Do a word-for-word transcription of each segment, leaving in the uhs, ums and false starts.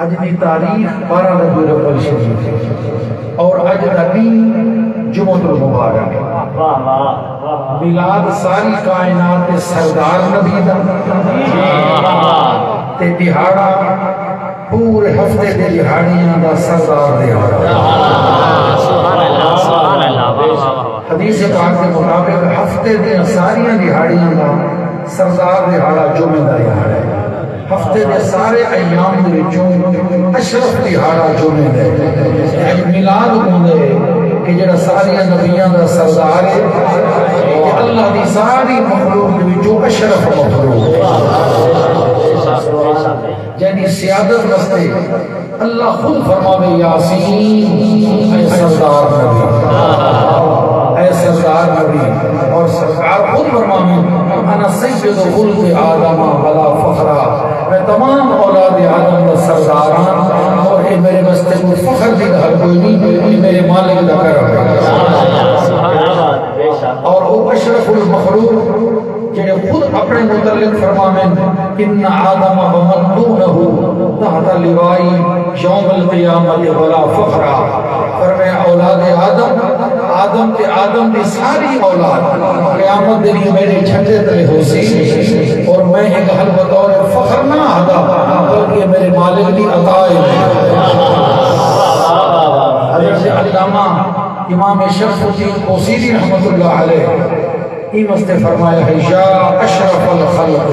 اڄ دی تاریخ بارہ ربیع الاول شریف ہے اور اڄ دا ݙینہہ جمعۃ المبارک ہے۔ میلاد ساری کائنات دے سردار نبی دا تے ݙیہاڑا پورے ہفتے دے ݙیہاڑیاں دا سردار ݙیہاڑا۔ حدیث پاک دے مطابق ہفتے دیاں ساریاں ݙیہاڑیاں دا سردار ݙیہاڑا جمعے دا ݙیہاڑا ہے۔ ہفتے دے سارے ایام دے وچوں اشرف ݙیہاڑا جمعے دا ہے۔ تے اڄ میلاد ہوندا ہے کہ جڑا ساریاں نبیاں دا سردار ہے، تے اللہ دی ساری مخلوق دے وچوں اشرف مخلوق ہے، جیندی سیادت واسطے اللہ خود فرماوے، یاسین، اے سردار نبی، اے سردار نبی۔ اور سرکار خود فرماوے، انا سید ولد آدم ولا فخرا، میں تمام اولاد آدم دا سردار ہاں، اور اے میرے واسطے کوئی فخر دی ڳالھ کوئی نہیں، اے میرے مالک دا کرم ہے۔ اور او اشرف المخلوق جڑے خود اپنے متعلق فرماویں، ان آدم ومن دونہ تحت لوائی یوم القیامت ولا فخرا۔ فرمایا، اولاد آدم، آدم تے آدم دی ساری اولاد قیامت دے ݙینہہ میݙے جھنڈے تلے ہوسی، اور میں اے ڳالھ بطور فخر نہ آہدا، بلکہ میرے مالک دی عطا ہے۔ حضرت علامہ امام شمس الدین بوسیدی رحمۃ اللہ علیہ ایں واسطے فرمایا ہے، یا اشرف الخلق۔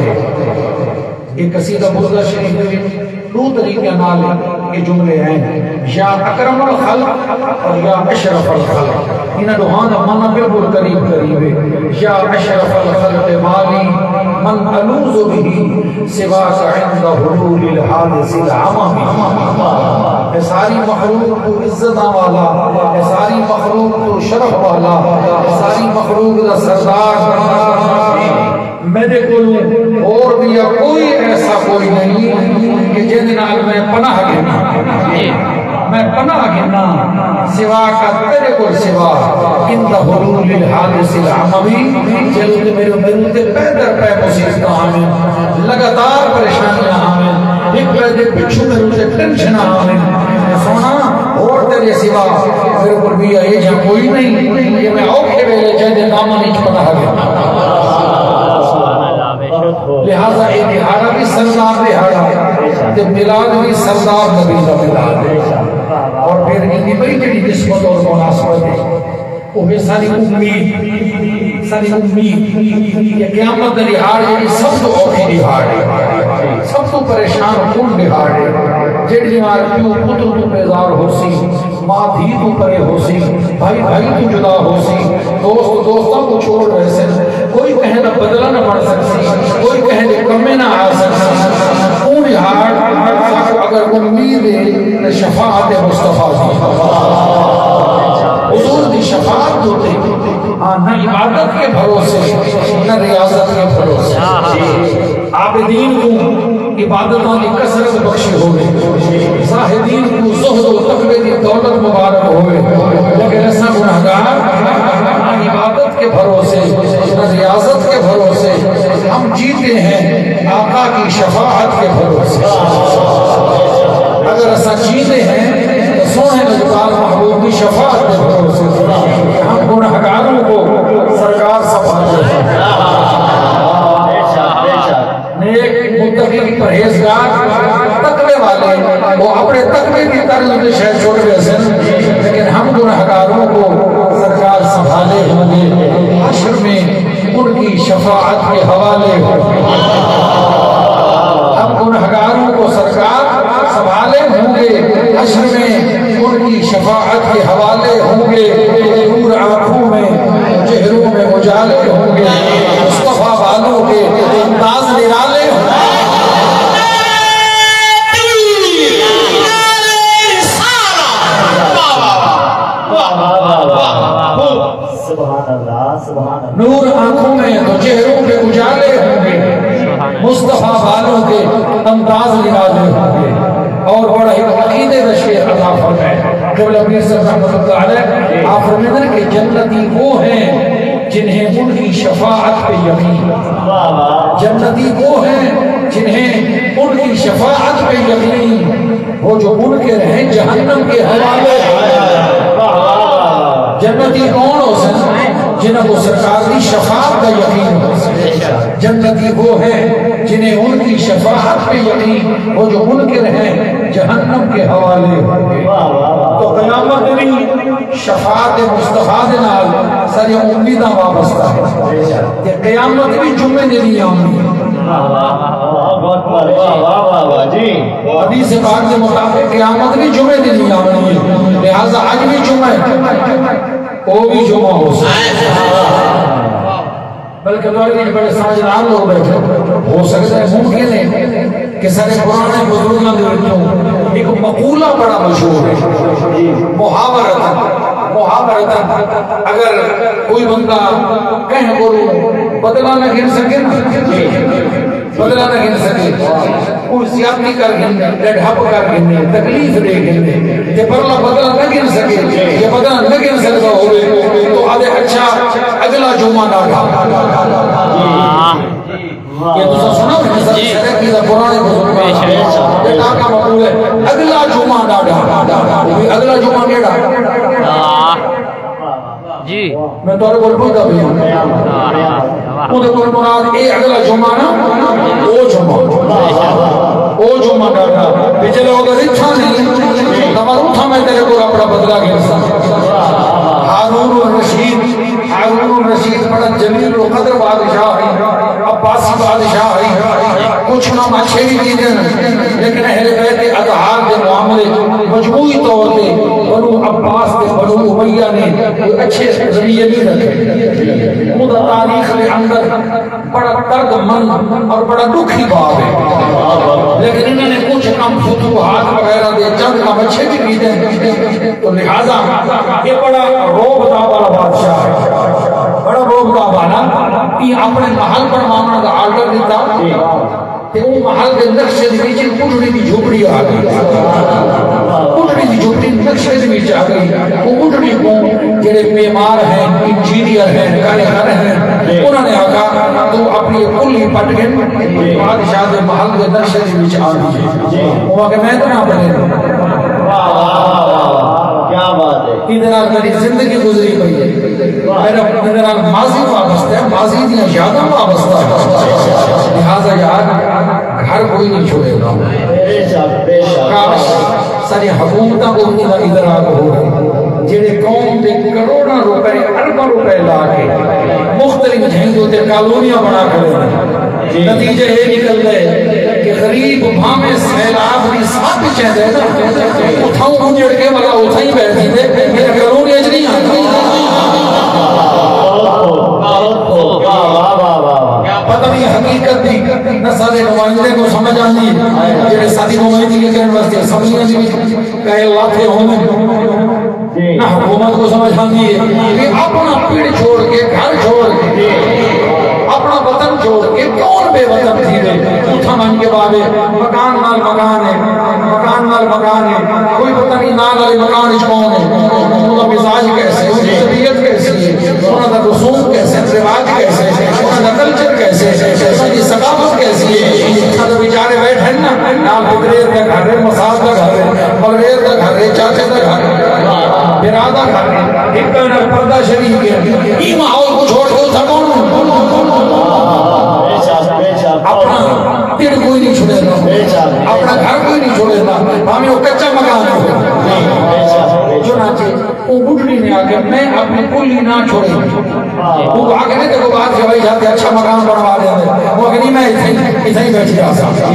یہ قصیدہ بردہ شریف دے وچ ݙو طریقے نال اے جملے ہیں، یا اکرم الخلق اور یا اشرف الخلق۔ انہاں ݙوہاں دا معنی بالکل قریب قریب ہے۔ یا اشرف الخلق ما لی من الوذ به سواک عند حلول الحادث العمم۔ اے ساری مخلوق توں عزتاں والا، اے ساری مخلوق توں شرف والا، اے ساری مخلوق دا سردار، میݙے کولوں ہور ٻیا کوئی ایسا کوئی نہیں کہ جیندے نال میں پناہ گھناں۔ میں پناہ گھناں سواک، تیݙے کول سوا، عند حلول الحادث العمم، جیڑھے تے میرے، میرے تے پے در پے مصیبتاں آویں، لگاتار پریشانیاں آویں، ہک ٻئے دے پچھوں میرے تے ٹینشناں آویں۔ اے سوہݨا، ہور تیݙے سوا میرے کول ٻیا ایجھا کوئی نہیں کہ میں اوکھے ویلے جیندے دامن وچ پناہ گھناں۔ لہذا اے ݙیہاڑا وی سردار ݙیہاڑا ہے تے میلاد وی سردار نبی دا میلاد ہے۔ اور پھر ایندی ٻئی جڑی نسبت اور مناسبت ہے، او ہے ساݙی امید، ساݙی امید کہ قیامت دا ݙیہاڑ جڑی سب توں اوکھی ݙیہاڑ ہے، سب توں پریشان کن ݙیہاڑ ہے، جڑی نال پیو پتر توں بیزار ہوسی، ماں دھی توں پرے ہوسی، بھائی بھائی توں جدا ہوسی، دوست دوستاں کوں چھوڑ ویسن، کوئی کہیں دا بدلہ نہ بݨ سڳسی، کوئی کہیں دے کمے نہ آ سڳسی۔ اوں ݙیہاڑ ساکوں اگر امید ہے تے شفاعت مصطفیٰ دی، حضور دی شفاعت دے اتے، ہاں، نہ عبادت کے بھروسے، نہ ریاضت کے بھروسے۔ عابدین کوں عبادتاں دی کثرت بخشی ہووے، زاہدین کوں زہد و تقوی دی دولت مبارک ہووے، لیکن اساں گناہگار نہ عبادت کے بھروسے، نہ ریاضت کے بھروسے، ہم جیتے ہیں آقا کی شفاعت کے بھروسے۔ اگر اساں جیندے ہیں تو سوہݨے نجکار محبوب دی شفاعت دے بھروسے، ہم گناہگاروں کو سرکار سنبھالے۔ نیک، متقی، پرہیزگار، تقوی والے، وہ اپنے تقوی کی طرز سے شے چھوڑ گئے سن، لیکن ہم گناہگاروں کو سرکار سنبھالے ہوں گے، حشر میں ان کی شفاعت کے حوالے ہوں گے۔ ہم گناہگاروں کو سرکار سنبھالے ہوں گے، حشر میں ان کی شفاعت کے حوالے ہوں گے۔ نور آنکھوں میں، چہروں میں اجالے ہوں گے، مصطفیٰ والوں کے انداز نرالے ہوں گے۔ سبحان اللہ، سبحان اللہ۔ نور آنکھوں میں تو چہروں پہ اجالے ہوں گے، مصطفیٰ والوں کے انداز نرالے ہوں گے۔ اور بڑا ہی عقیدے دا شعر عطا فرمائے قبلہ پیر صاحب رحمۃ اللہ علیہ، آپ فرمائے کہ جنتی وہ ہیں جنہیں ان کی شفاعت پہ یقین، جنتی وہ ہیں جنہیں ان کی شفاعت پہ یقین۔ وہ جو منکر ہیں جہنم کے حوالے۔ جنتی کون ہو سن؟ جنہاں کو سرکار دی شفاعت دا یقین ہو۔ جنتی وہ ہیں جنہیں ان کی شفاعت پہ یقین، وہ جو منکر ہیں جہنم کے حوالے ہوں گے۔ تو قیامت بھی شفاعت مصطفیٰ دے نال ساری امیداں وابستہ ہے۔ تے قیامت بھی جمعے دے ݙینہہ آوݨی ہے۔ واہ، واہ، واہ، واہ، واہ، واہ، واہ، واہ، جی۔ حدیث پاک دے مطابق قیامت بھی جمعے دے ݙینہہ آوݨی ہے، لہذا اڄ بھی جمعہ ہے، او بھی جمعہ ہو سکدا ہے۔ بلکہ تہاݙے وچ بڑے سمجھدار لوگ بیٹھے، ہو سکدا ہے، ممکن ہے کہ سارے پرانے بزرگاں دے وچوں ایک مقولہ بڑا مشہور ہے، محاورتاً، محاورتاً اگر کوئی بندہ کہیں کولوں بدلہ نہ گھن سکے نا، بدلہ نہ گھن سکے، کوئی زیادتی کر گھنے، ڈڈھپ کر گھنے، تکلیف ݙے گھنے، تے پرلا بدلہ نہ گھن سکے، یا بدلہ نہ گھن سکدا ہووے، تو آہدے، اچھا، اڳلا جمعہ ݙاڈھا۔ یہ تساں سݨا ہووے، سر، جی۔ سرائیکی دا پرانے بزرگاں دا، بے شک۔ یہ ٹاکا مقول ہے، اڳلا جمعہ ݙاڈھا۔ وہ بھی اڳلا جمعہ کیڑھا؟ جی۔ میں تہاݙے کول پچھدا پیا ہاں۔ اوندے کول مراد اے اڳلا جمعہ نا، او جمعہ۔ او جمعہ ݙاڈھا۔ پچھلے اگر اتھاں نہیں، تاں ول اتھاں میں تیݙے کول اپݨا بدلہ گھنساں۔ ہارون الرشید، ہارون الرشید بڑا جلیل القدر بادشاہ ہے، عباسی بادشاہ ہے۔ کچھ نام اچھے بھی کیتے ہیں، لیکن اہل بیت اطہار دے معاملے وچ مجموعی طور تے بنو عباس تے بنو امیہ نے کوئی اچھے رویے نہیں رکھے۔ اوندا تاریخ دے اندر بڑا درد مند اور بڑا ݙکھی باب ہے، لیکن انہاں نے کچھ کم فتوحات وغیرہ دے چند کم اچھے بھی کیتے ہیں۔ تو لہذا یہ بڑا رعب داب والا بادشاہ ہے، بڑا رعب داب والا۔ یہ اپݨے محل بݨواوݨ دا آرڈر ݙتا، تے اوں محل دے نقشے دے وچ بڈھڑی دی جھوپڑی آ ڳئی۔ بڈھڑی دی جھوپڑی نقشے دے وچ آ ڳئی۔ او بڈھڑی کوں جڑے معمار ہیں، انجینئر ہیں، کاریگر ہیں، انہاں نے آکھیا، "توں اپݨی کلی پٹ گھن، بادشاہ دے محل دے نقشے دے وچ آندی ہے۔" او آکھے، "میں تاں نہ پڑھے۔" واہ، واہ، واہ، واہ، واہ، کیا بات ہے۔ ایندے نال میݙی زندگی گزری پئی ہے۔ میݙا، میݙے نال ماضی وابستہ ہے، ماضی دیاں یاداں وابستہ ہے۔ لہذا یار، گھر کوئی نہیں چھوڑے گا۔ بے شک، بے شک۔ کاش ساݙیاں حکومتاں کوں وی ایندے نال ادراک ہووے۔ جڑے قوم دے کروڑاں روپے، ارباں روپے لا کے مختلف جھنگ تے کالونیاں بݨا کھڑے ہیں۔ نتیجہ یہ نکلدا ہے کہ غریب بھاویں سیلاب دی ساتھ چیندے نا، اتھاؤں اجڑ کے والا اتھاں ہی بیٹھ جیندے، میرے کالونی اچ نہیں آندا۔ واہ، واہ، واہ، واہ، واہ۔ پتہ نہیں حقیقت دی نہ سارے نمائندے کو سمجھ آندی، جڑے ساری نمائندگی کرن واسطے اسمبلیاں دی وچ کہے لاتے ہوندے۔ جی۔ نہ حکومت کو سمجھ آندی ہے کہ اپݨا پڑ چھوڑ کے، گھر چھوڑ کے، جی، اپݨا وطن چھوڑ کے کون بے وطن تھیندے؟ اتھاں ونڄ کے بعد مکان نال مکان ہے، مکان نال مکان ہے، کوئی پتہ نہیں نال والے مکان وچ کون ہے، انہاں دا مزاج کیسے، انہاں دی طبیعت کیسی ہے، انہاں دا رسوم کیسے، رواج کیسے، انہاں دا کلچر کیسے، انہاں دی ثقافت کیسی ہے۔ اتھاں تے بیچارے بیٹھے نا، نال پتریر دا گھر ہے، مسال دا گھر ہے، ملویر دا گھر ہے، چاچے دا گھر ہے، بھرا دا گھر ہے، ہک نال پردہ شریف ہے۔ ایں ماحول کوں چھوڑ کے اتھاں کون؟ بے شک، بے شک۔ اپݨا تڑ کوئی نہیں چھوڑیندا، بے شک۔ اپݨا گھر کوئی نہیں چھوڑیندا، بھاویں او کچا مکان ہووے۔ بے شک، بے شک۔ چنانچہ او بڈھڑی نے آکھیا، "میں اپݨی کلی نہ چھوڑی۔" او آکھے نے، "تیکوں بادشاہ بھائی صاحب تے اچھا مکان بݨوا ݙیندے۔" او آکھے، "نہیں، میں اتھے ہی، اتھے ہی بیٹھی رہساں۔"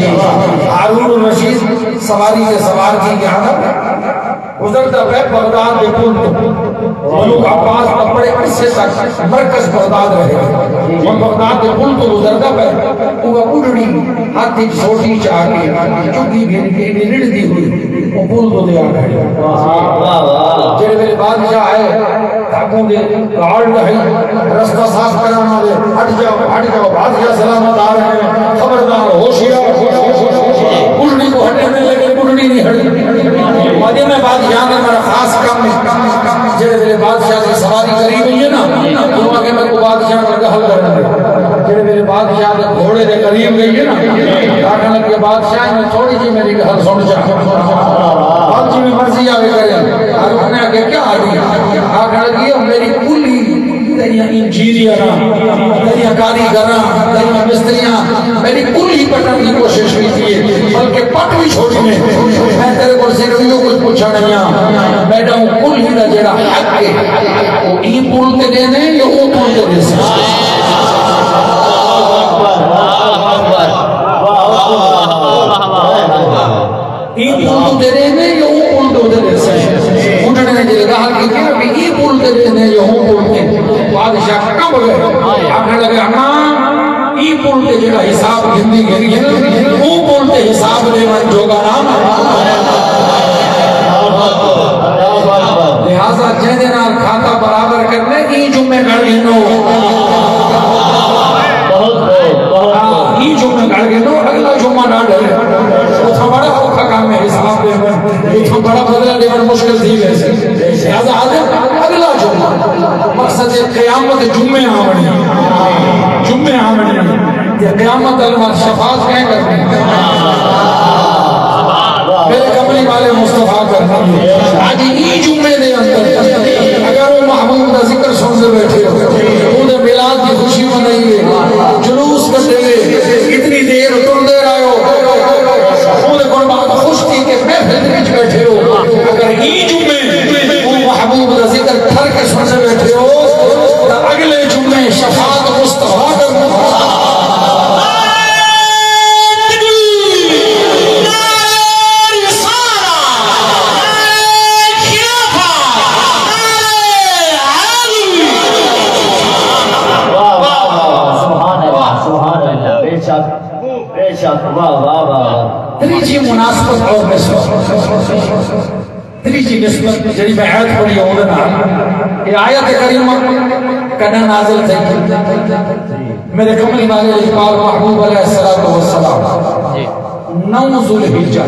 ہارون الرشید سواری تے سوار تھی ڳیا نا، گزردا پئے بغداد دے پل توں۔ ملوک عباس دا بڑے عرصے تک مرکز بغداد رہے۔ ہݨ بغداد دے پل توں گزردا پئے، اوہ بڈھڑی ہتھ وچ سوٹی چا کے، چڳی گھن کے ایݙے رڑھدی ہوئی او پل دے اتھے آ کھڑی۔ واہ، واہ۔ جیڑھے ویلے بادشاہ آئے، تاں اڳوں دے گارڈ ہئی، رستہ صاف کرݨ والے، "ہٹ جاؤ، ہٹ جاؤ، بادشاہ سلامت آ رہے ہیں، خبردار، ہوشیار۔" بڈھڑی کوں ہٹݨ دے، لیکن بڈھڑی نہیں ہٹی۔ آہدی، "میں بادشاہ دا میݙا خاص کم ہے۔" جیڑھے ویلے بادشاہ دی سواری قریب ہوئی ہے نا، تاں آکھے، "میکوں بادشاہ نال ڳالھ کرݨ ݙے۔" جیڑھے ویلے بادشاہ دے گھوڑے دے قریب گئی ہے نا، آکھݨ لڳی، "بادشاہ، میں تھوڑی جی میݙی ڳالھ سݨ چا۔" میں آکھیا، کیا آدھی؟ آکھݨ لڳی، او میری کل ہی تیݙیاں انجینئراں، تیݙیاں کاریگراں، تیݙیاں مستریاں، میری کل ہی پٹݨ دی کوشش کیتی ہے، بلکہ پٹ وی چھوڑی نے۔ میں تیݙے کول صرف ایہو کجھ پچھݨ آئی ہاں، میݙا او کل ہی دا جیڑھا حق ہے، او ایں پل تے ݙیندے یا او پل تے ݙیسے؟ ایں پل توں ݙیندے یا او پل توں ݙیسے؟ اٹھݨے نے جیڑھے ڳالھ کیتی نا، بھئی ایں پل تے ݙیندے یا او پل تے؟ بادشاہ کمب ڳئے، آکھݨ لڳے، اماں، ایں پل تے جیڑھا حساب گھندی گھندی ہے، او پل تے حساب ݙیوݨ جوڳا نہ میں۔ لہذا جیندے نال کھاتا برابر کرݨے، ایں جمعے گھر گھنو۔ بہت خوب، بہت خوب۔ ہاں، ایں جمعے گھر گھنو، اڳلا جمعہ نہ ݙرے۔ اتھاں بڑا اوکھا کم ہے حساب ݙیوݨ، اتھاں بڑا بدلہ ݙیوݨ مشکل تھی ویسی۔ لہذا آہدے اڳلا جمعہ، مقصد ہے قیامت جمعے آوݨی، جمعے آوݨی، تے قیامت دے وقت شفاعت کہیں کرݨی؟ میرے کملی والے مصطفیٰ کرݨی ہے۔ اڄ ایں جمعے دے اندر اگر او محبوب دا ذکر سݨدے ٻیٹھے ہو، اوندے میلاد دی خوشی منائی ہے، جلوس کڈھے، اتنی دیر ٹردے رہے ہو، اوندے کول بعد خوش تھی کے محفل دے وچ ٻیٹھے ہو، اگر ایں جمعے او محبوب دا ذکر ٹھر کے سݨدے ٻیٹھے ہو، تاں اڳلے جمعے شفاعت مصطفیٰ دا۔ واہ، واہ، واہ، واہ، سبحان اللہ، سبحان اللہ، بے شک، بے شک، واہ، واہ، واہ، واہ۔ تریجھی مناسبت اور نسبت، تریجھی نسبت جڑی میں آیت پڑھی اوندے نال، اے آیت کریمہ کݙاں نازل تھئی؟ میرے کملی والے اقبال محبوب علیہ الصلوۃ والسلام نو ذوالحجہ،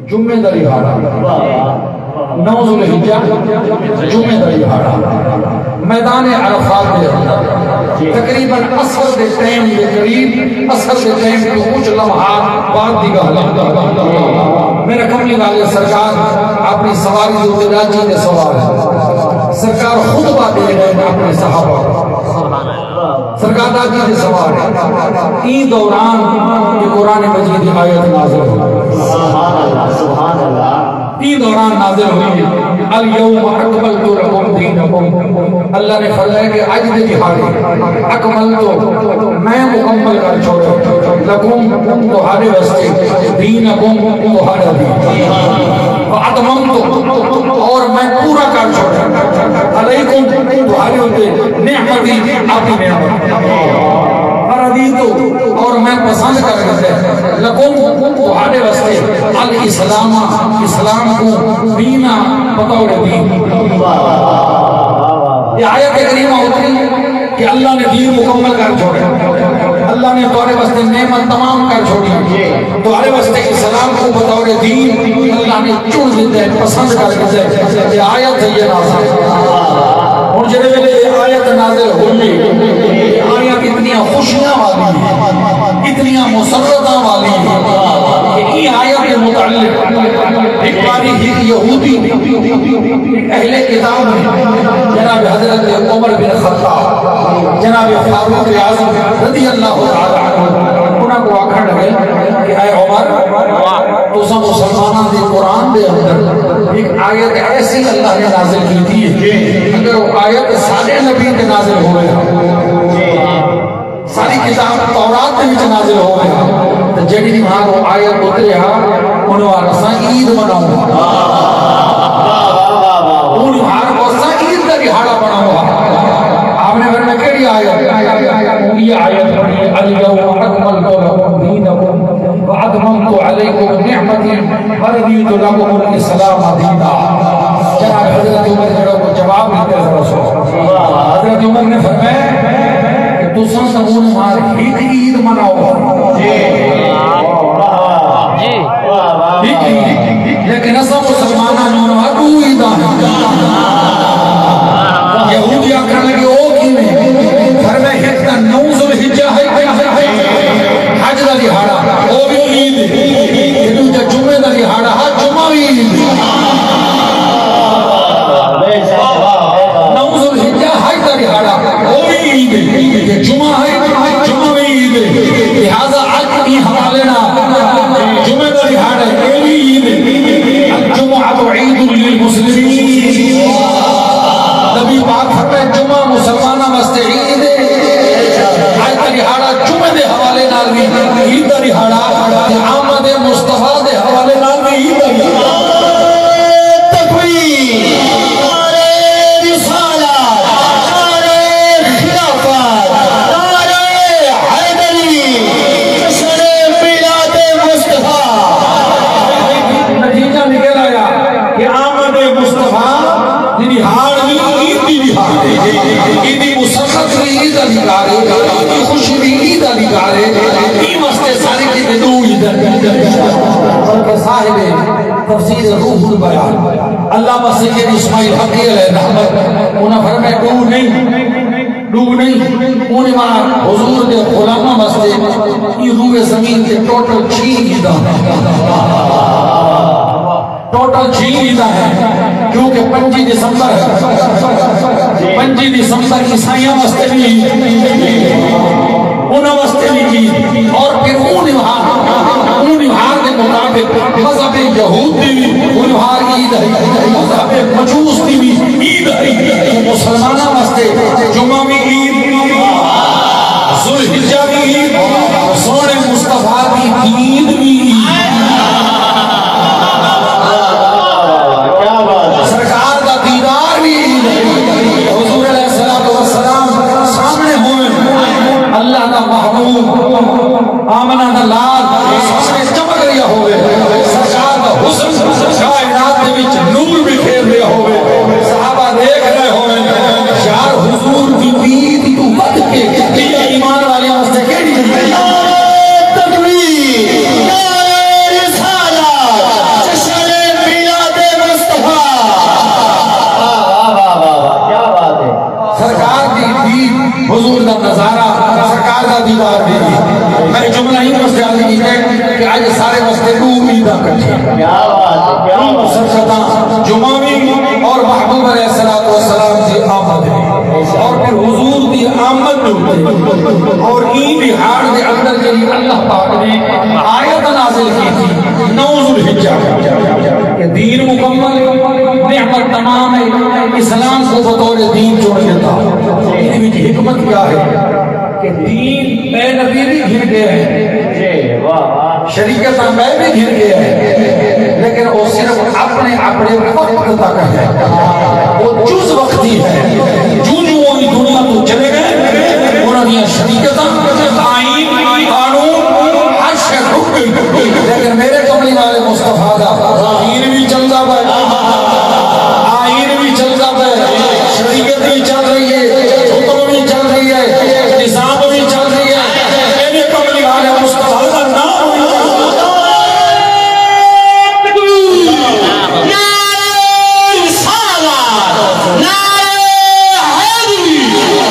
جمعے دا ݙیہاڑا، نو ذوالحجہ، جمعے دا ݙیہاڑا، میدان عرفات دے اندر تقریباً عصر دے ٹائم دے قریب، عصر دے ٹائم توں کچھ لمحات بعد دی ڳالھ ہے۔ میرے کملی والے سرکار اپݨی سواری دے اتے ݙاجی تے سوار ہے، سرکار خطبہ ݙے رہے ہیں اپݨے صحابہ کوں۔ سرکار ݙاجی تے سوار ہے۔ ایں دوران اے قرآن مجید دی آیت نازل ہوئی۔ سبحان اللہ، سبحان اللہ۔ ایں دوران نازل ہوئی، الیوم اکملت لکم دینکم۔ اللہ نے فرمایا کہ اڄ دے ݙیہاڑے اکملت، میں مکمل کر چھوڑے، لکم، تہاݙے واسطے، دینکم، تہاݙا دین۔ واتممت، اور میں پورا کر چھوڑا، علیکم، تہاݙے اتے، نعمتی، اپݨی نعمت۔ ورضیت، اور میں پسند کر گھدے، لکم، تہاݙے واسطے، الاسلام، اسلام کوں، دینا، بطور دین۔ یہ آیت کریمہ اتری کہ اللہ نے دین مکمل کر چھوڑے، اللہ نے تہاݙے واسطے نعمت تمام کر چھوڑی، تہاݙے واسطے اسلام کوں بطور دین اللہ نے چݨ گھدے، پسند کر گھدے۔ یہ آیت ہے، یہ نازل۔ ہݨ جیڑھے ویلے یہ آیت نازل ہوئی، یہ آیت اتنیاں خوشیاں والی ہے، اتنیاں مسرتاں والی ہے کہ ایں آیت دے متعلق ہک واری ہک یہودی، ہک اہل کتاب نے جناب حضرت عمر بن خطاب، جناب فاروق اعظم رضی اللہ تعالیٰ عنہ، انہاں کوں آکھݨ لڳے کہ اے عمر، تساں مسلماناں دی قرآن دے اندر ہک آیت ایسی اللہ نے نازل کیتی ہے، اگر وہ آیت ساݙے نبی تے نازل ہووے، ساݙی کتاب تورات دے وچ نازل ہووے، تے جیڑھی نماز او آیت اترے ہا، اونوں آکھساں عید مناؤں ہا۔ اونوں ہر اساں عید دا ݙیہاڑا بݨاؤں ہا۔ آپ نے فرمایا، کیڑھی آیت؟ اے آیت پڑھی، الیوم اکملت لکم دینکم واتممت علیکم نعمتی ورضیت لکم الاسلام دینا۔ جناب حضرت عمر جیڑھا کوں جواب ݙتے، حضرت عمر نے فرمایا کہ تساں تاں ہݨ مار ہک عید مناؤ۔ جی۔ ہک عید۔ لیکن اساں مسلماناں نوں ہݨ ݙو عیداں ہن۔ یہودی آکھݨ لڳے، او کیویں؟ فرمایا، ہک تاں نو ذوالحجہ ہے، حج دا ݙیہاڑا، او وی عید ہے۔ تے ݙوجھا جمعے دا ݙیہاڑا ہا، جمعہ وی عید ہے۔ ݙیہاڑ ہے، ایں دی خوشی وی عید آلی ڳالھ ہے۔ ایں واسطے سارے کیتے ݙو عیداں، بلکہ صاحب تفسیر روح البیان علامہ سید اسماعیل حقی علیہ رحمت، انہاں فرمایا، ݙو نہیں، ݙو نہیں، انہاں حضور دے غلاماں واسطے ایں روئے زمین تے ٹوٹل چھی عیداں، ٹوٹل چھی عیداں ہیں، کیونکہ پنجی دسمبر ہے، پنجی دسمبر عیسائیاں واسطے بھی عید، انہاں واسطے بھی عید، اور پھر اوں ݙیہاڑ، اوں ݙیہاڑ دے مطابق مذہب یہود دی بھی اوں ݙیہاڑ عید ہے، مذہب مجوس دی بھی عید ہے۔ مسلماناں واسطے جمعہ بھی عید، ذوالحجہ بھی عید، سوہݨے مصطفیٰ دی عید بھی عید۔ کیا بات ہے۔ سرکار دا دیدار بھی عید ہے۔ حضور علیہ الصلوۃ والسلام سامݨے ہووے، اللہ دا محبوب، آمنہ دا لال سامݨے چمک رہیا ہووے، سرکار دا حسن کائنات دے وچ نور بکھیر رہیا ہووے، صحابہ ݙیکھ رہے ہووے، یار حضور دی عید توں ودھ کے ایمان والیاں واسطے کیڑھی عید ہے؟ نعرہ تکبیر، نعرہ رسالت، جشن میلاد مصطفیٰ۔ واہ، واہ، واہ، واہ، کیا بات ہے۔ سرکار دی عید، حضور دا نظارہ، سرکار دا دیدار بھی۔ میں جملہ ہی بس جان کیتے کہ اڄ سارے واسطے ݙو عیداں کٹھیاں۔ کیا بات ہے، کیا بات ہے۔ سرکتاں جمعہ بھی اور محبوب علیہ الصلوۃ والسلام دی آمد بھی۔ اور پھر حضور دی آمد دے اتے اور ایں ݙیہاڑ دے اندر جڑی اللہ پاک نے آیت نازل کیتی، نو ذوالحجہ، کہ دین مکمل ہے، نعمت تمام ہے، اسلام کو بطور دین چن لیتا۔ ایں وچ حکمت کیا ہے؟ کہ دین اے نبی بھی گھن گئے ہیں، جی، واہ، واہ۔ شریعتاں میں بھی گھن گئے ہیں، لیکن وہ صرف اپنے، اپنے وقت تک ہے، وہ جز وقتی ہے۔ جوں جوں وہ دنیا تو چلے گئے، انہاں دیاں شریعتاں، آئین، قانون، ہر شے رک گئی۔ لیکن میرے کملی والے مصطفیٰ دا دین بھی چلدا پیا، آئین بھی چلدا پیا، شریعت بھی چل رہی ہے، حکم بھی چل رہی ہے، نظام بھی چل رہی ہے۔ میرے کملی والے مصطفیٰ دا نام بھی چلدا پیا۔ نعرہ رسالت، نعرہ حیدری،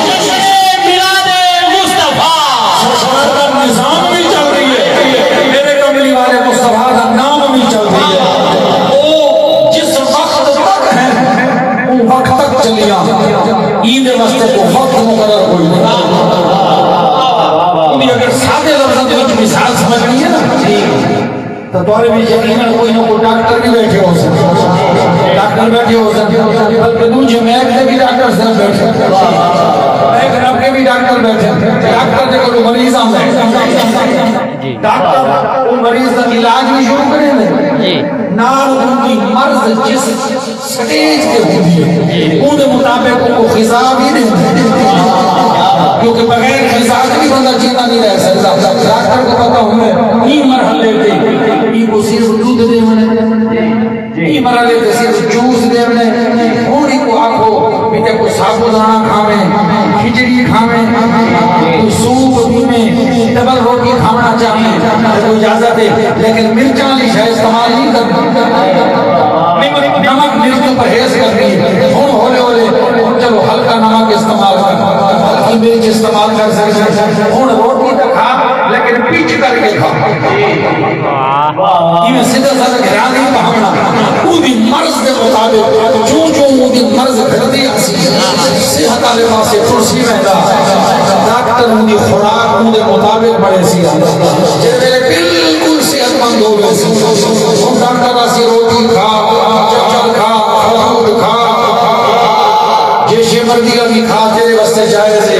جشن میلاد مصطفیٰ۔ سرکار دا نظام بھی چل رہی ہے، میرے کملی والے مصطفیٰ دا نام بھی چل رہی ہے۔ او جس وقت تک ہے، او وقت تک چلیاں۔ ایں دے واسطے کوئی وقت مقرر کوئی نہیں۔ ایں دی اگر سادے لفظاں دے وچ مثال سمجھنی ہے نا، تو تہاݙے وچ یقیناً کوئی نہ کوئی ڈاکٹر بھی بیٹھے ہوسن، ڈاکٹر بیٹھے ہوسن، بلکہ ݙوجھے میک دے بھی ڈاکٹر صاحب بیٹھے، میک رب کے بھی ڈاکٹر بیٹھے۔ ڈاکٹر دے کولوں مریض آندا ہے، ڈاکٹر او مریض دا علاج بھی شروع کرے نے، نال اوں دی مرض جس سٹیج تے ہوندی ہے، اوں دے مطابق اوں کوں غذا بھی ݙیندے۔ کیونکہ بغیر غذا دے بھی بندہ جیندا نہیں رہ سڳدا۔ ڈاکٹر کوں پتہ ہوندے، ایں مرحلے تے ایں کوں صرف ݙودھ ݙیوݨے، ایں مرحلے تے صرف جوس ݙیوݨے۔ ہݨ ایں کوں آکھو بھی تے کوئی سابو دانا کھاویں، کھچڑی کھاویں، کوئی سوپ پیویں، ڈبل روٹی کھاوݨا چاہیں، تے کوئی اجازت ہے۔ لیکن مرچاں والی شے استعمال نہیں کرنی۔ نمک مرچ توں پرہیز کرنی ہے۔ ہݨ ہولے ہولے، ہݨ چلو ہلکا نمک استعمال کر، ہلکی مرچ استعمال کر سڳدے۔ ہݨ روٹی تاں کھا، لیکن پچ کر کے کھا۔ ایویں سدھا سادھا گھرا نہیں پاوݨا۔ اوندی مرض دے مطابق، جوں جوں اوندی مرض گھٹدی آسی، صحت والے پاسے ٹرسی ویندا۔ ڈاکٹر اوندی خوراک اوندے مطابق بݨیسی۔ جیڑھے ویلے بالکل صحت مند ہو ویسی، ہݨ ڈاکٹر آسی روٹی کھا، چاول کھا، فروٹ کھا، جیشے مرضی آلی کھا، تیرے واسطے جائز ہے۔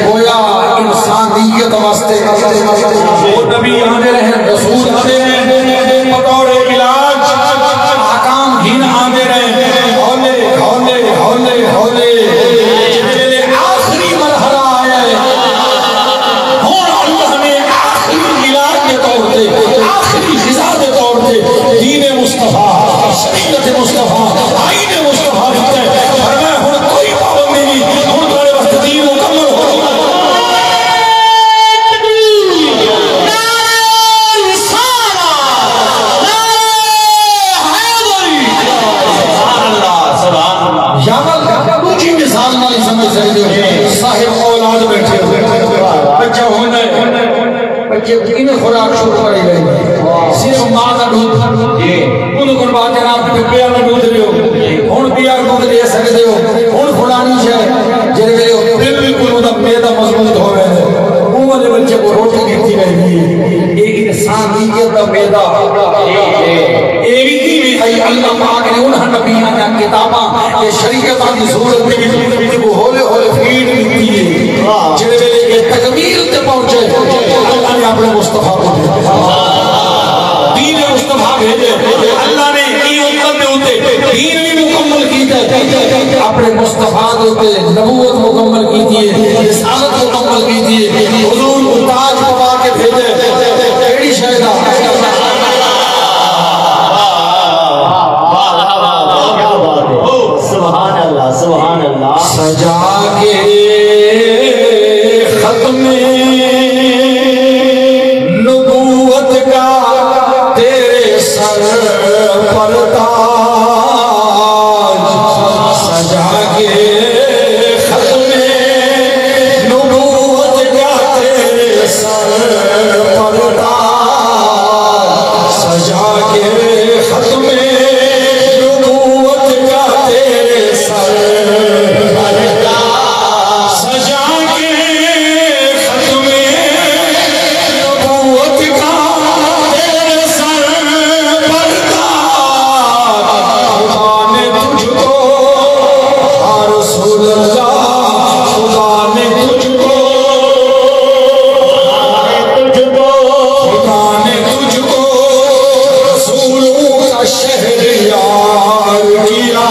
گویا انسانیت واسطے۔ او نبی آندے رہے، رسول آندے رہے، بطور علاج احکام گھن آندے رہے۔ ہولے، ہولے، ہولے، ہولے۔ جیڑھے آخری مرحلہ آیا ہے، ہݨ اللہ نے آخری علاج دے طور تے، آخری غذا دے طور تے دین مصطفیٰ، شریعت مصطفیٰ، آئین مصطفیٰ ݙتا ہے۔ فرمایا، ہݨ کوئی پابندی نہیں، ہݨ تہاݙے واسطے دین مکمل ہو گیا۔ دا ݙودھ، اونکوں بعد جناب تے پیا دا ݙودھ ݙیو۔ ہݨ پیا ݙودھ ݙے سڳدے ہو۔ ہݨ فلانی شے جیڑھے ویلے او بالکل اوندا معدہ مضبوط ہووے، اوں والے بچے کوں روٹی ݙتی ویندی ہے۔ اے انسانیت دا معدہ۔ اے وی ایویں ہئی، اللہ پاک نے انہاں نبیاں دیاں کتاباں تے شریعتاں دی صورت دے وچ ہولے ہولے فیڈ ݙتی ہے۔ جیڑھے ویلے اے تکمیل تے پہنچے، اللہ نے اپݨے مصطفیٰ کوں ݙتا۔ دین مصطفیٰ بھیجے۔ اللہ نے ایں امت دے اتے دین وی مکمل کیتا ہے۔ اپݨے مصطفیٰ دے اتے نبوت مکمل کیتی ہے، رسالت مکمل کیتی ہے۔ حضور کوں تاج پوا کے بھیجے۔ کیڑھی شے دا؟ واہ، واہ، واہ، واہ، کیا بات ہے۔ سبحان اللہ، سبحان اللہ۔ سجا کے ختم نبوت کا تیرے سر پر تاج، سجا کے ختم نبوت کا تیرے سر پر تاج، سجا کے ختم نبوت کا تیرے سر پر تاج، سجا کے ختم نبوت کا تیرے سر پر تاج۔ خدا نے تجھ کو، یا رسول اللہ، خدا نے تجھ کو، خدا نے تجھ کو رسولوں کا شہریار کیا۔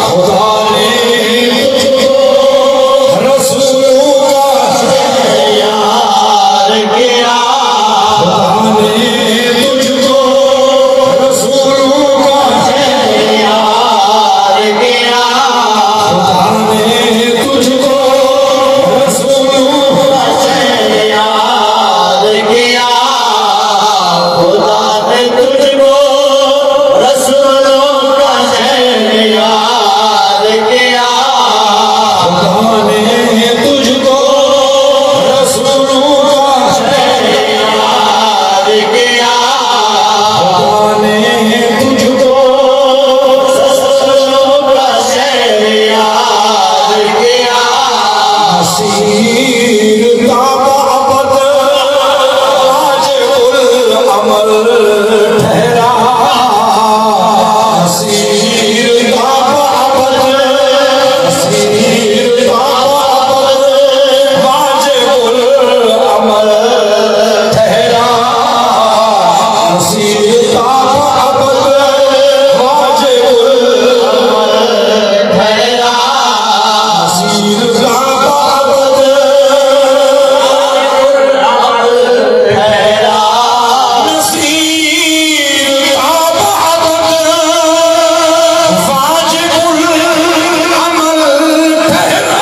خدا نے تجھ کو رسولوں کا شہریار کیا۔ خدا نے تجھ کو رسولوں کا شہریار کیا۔ خدا نے تجھ کو رسولوں کا شہریار کیا۔ خدا نے تجھ کو رسولوں کا شہریار کیا۔ خدا نے تجھ کو رسولوں کا شہریار کیا۔ خدا نے تجھ کو رسولوں کا شہریار کیا۔ اسیر تا ابد واجب العمل ٹھہرا۔ اسیر تا ابد، اسیر تا ابد واجب العمل ٹھہرا۔ اسیر تا ابد واجب العمل ٹھہرا۔ اسیر تا ابد واجب العمل ٹھہرا۔ اسیر تا ابد واجب العمل ٹھہرا۔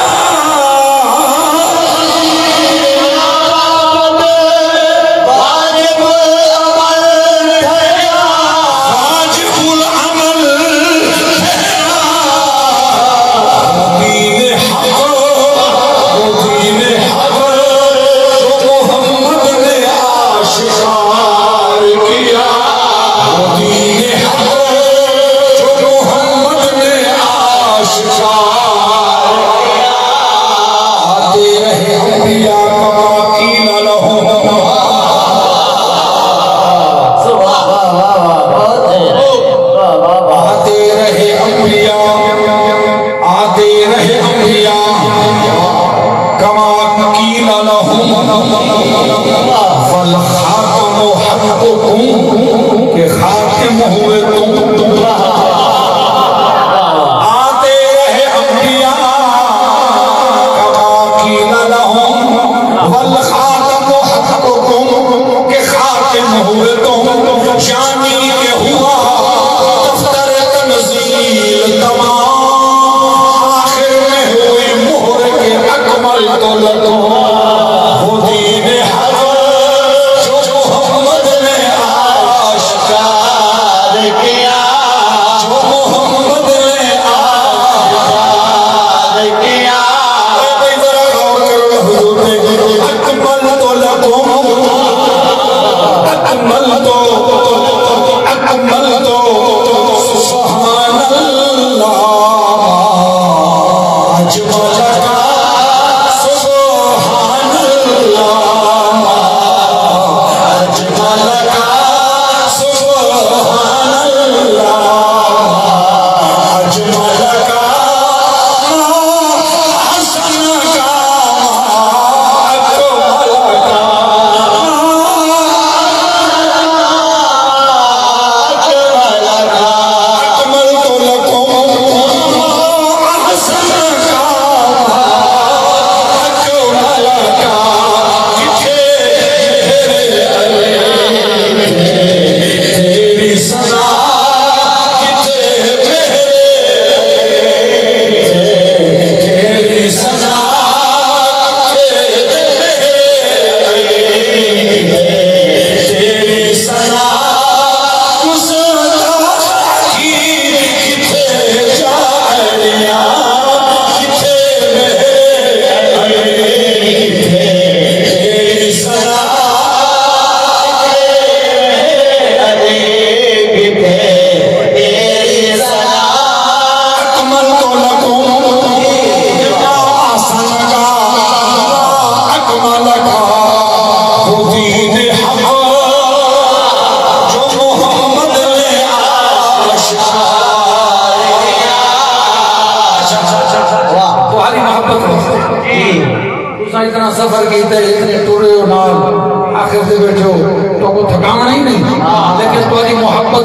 واجب العمل ٹھہرا۔ واجب العمل ٹھہرا۔ دین حق، دین حق، جو محمد نے آشکار کیا۔ دین حق، جو محمد نے آشکار کیا۔ آتے رہے انبیاء کما قیل لهم۔ واہ، واہ، واہ، واہ، بہت ہے۔ واہ، واہ، واہ۔ آتے رہے انبیاء، آتے رہے انبیاء کما قیل لهم، فالخاتم حقكم، کہ خاتم ہوئے تم۔ آتے رہے انبیاء کما قیل لهم، والخاتم حقكم، کہ خاتم ہوئے تم۔ یعنی کہ ہوا دفتر تنزیل تمام، آخر میں ہوئی مہر کہ اکملت لكم۔ وہ دین حق جو محمد نے آشکار کیا، جو محمد نے آشکار کیا۔ اے بھائی ذرا غور کرو حضور دے، اکملت لكم، اکملت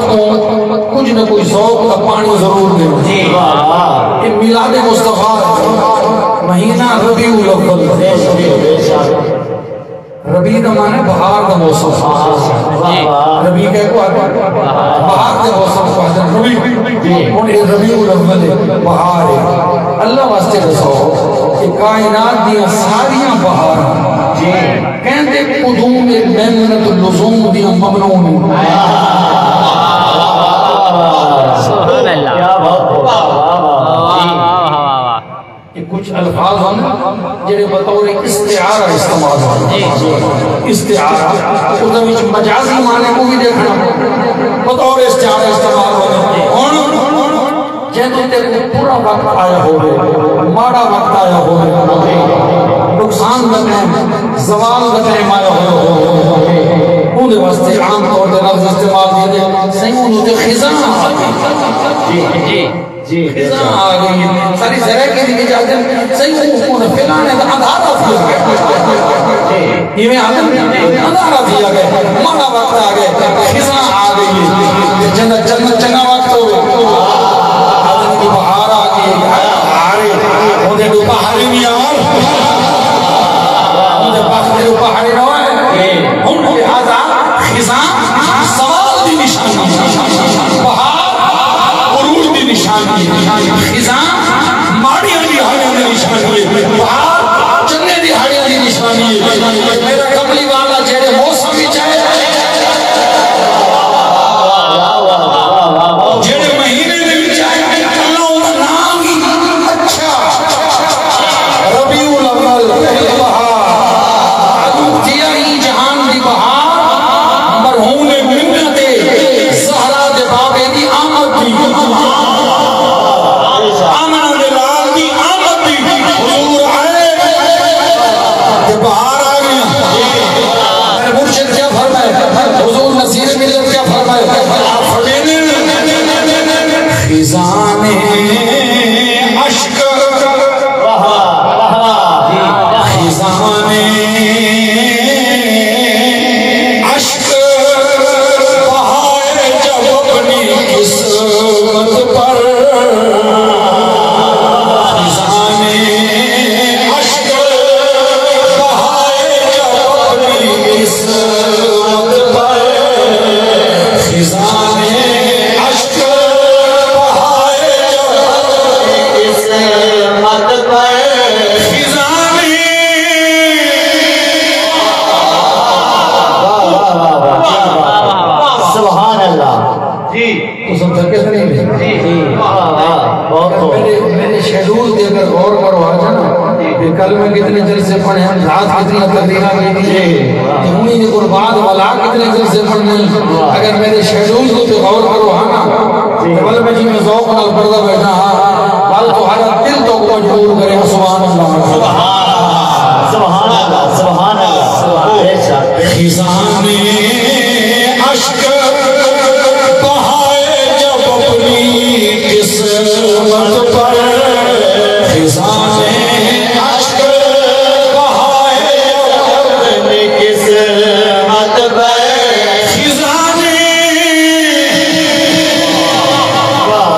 کوں کجھ نہ کجھ ذوق دا پاݨی ضرور ݙیوݨ۔ جی، واہ، واہ۔ اے میلاد مصطفیٰ، مہینہ ربیع الاول۔ بے شک، بے شک۔ ربیع دا معنی ہے بہار دا موسم۔ واہ، واہ۔ ربیع کیا کو آتا؟ بہار دے موسم کو آتا ہے۔ ربیع۔ جی۔ ہݨ اے ربیع الاول ہے، بہار ہے۔ اللہ واسطے ݙسو کہ کائنات دیاں ساریاں بہاراں، جی، کیندے قدوم میمنۃ اللزوم دیاں ممنون ہن؟ سبحان اللہ۔ کیا بات ہے۔ واہ، واہ، واہ، واہ۔ واہ، واہ، واہ، واہ۔ یہ کچھ الفاظ ہن جڑے بطور استعارہ استعمال ہوندے۔ جی، جی۔ استعارہ، اس دے وچ مجازی معنی کو بھی دیکھنا، بطور استعارہ استعمال ہوندے۔ ہن جیندے تے کوئی برا وقت آیا ہووے، ماڑا وقت آیا ہووے، نقصان دا ٹائم، زوال دا ٹائم آیا ہووے، اوندے واسطے عام طور تے لفظ استعمال کیتے، سئیں اونوں تے خزاں آ ڳئی۔ جی، جی، جی۔ خزاں آ ڳئی۔ ساری سرائیکی دی وچ آکھدن، سئیں اونوں فلانے دا اندھارا تھی ڳیا۔ جی۔ ایویں آکھدن، اندھارا تھی ڳیا، ماڑا وقت آ ڳئے، خزاں آ ڳئی ہے۔ تے جنت، جنت چنڳا وقت ہووے۔ آدمی دی بہار آ ڳئی ہے، بہار ہے۔ اوندے ݙو پہاڑے نہیں آن۔ اوندے بخت دے ݙو پہاڑے نہ ہوئے۔ ہݨ لہذا خزاں زوال دی نشانی ہے۔ بہار عروج دی نشانی ہے۔ خزاں ماڑیاں دی ہاڑیاں دی نشانی ہے۔ بہار چنگے دی ہاڑیاں دی نشانی ہے۔ میرا کملی والا جیڑھے موسم وچ آئے، جیڑھے مہینے دے وچ آئے، اللہ دا نام ہی اچھا۔ ربیع الاول، پہلی بہار۔ معلوم تھیا ہی جہان دی بہار، مرہون منت زہرا دے بابے دی آمد دی۔ آمنہ دے لال دی آمد دی۔ حضور آئے تے بہار آ گئی۔ میرے مرشد کیا فرمائے؟ حضور نصیر ملت کیا فرمائے؟ آپ فرمائے، خزان اشک، خزان اشک بہائے جب اپنی قسمت پر، خزان اشک بہائے جب اپنی قسمت پر، خزان اشک بہائے جب اپنی قسمت پر، خزان۔ واہ، واہ، واہ، واہ، کیا بات ہے۔ سبحان اللہ۔ جی۔ تساں تھکے تے نہیں؟ جی، جی۔ واہ، واہ، بہت خوب۔ میرے، میرے شیڈول تے اگر غور کرو آ جانا، کہ کل میں کتنے جلسے پڑھے ہیں، رات کتنی تقریراں کی تھی، جی۔ تے ہن دے بعد والا کتنے جلسے پڑھنے ہیں۔ اگر میرے شیڈول تے غور کرو آ نا، جی۔ تے ول میں جی میں ذوق نال پڑھدا بیٹھا ہاں، ول تہاڈا دل تو مجبور کرے۔ سبحان اللہ۔ سبحان اللہ، سبحان اللہ، سبحان اللہ۔ بے شک۔ خزان اشک بہائے جب اپنی قسمت پر، خزان اشک بہائے جب اپنی قسمت پر، خزان۔ واہ،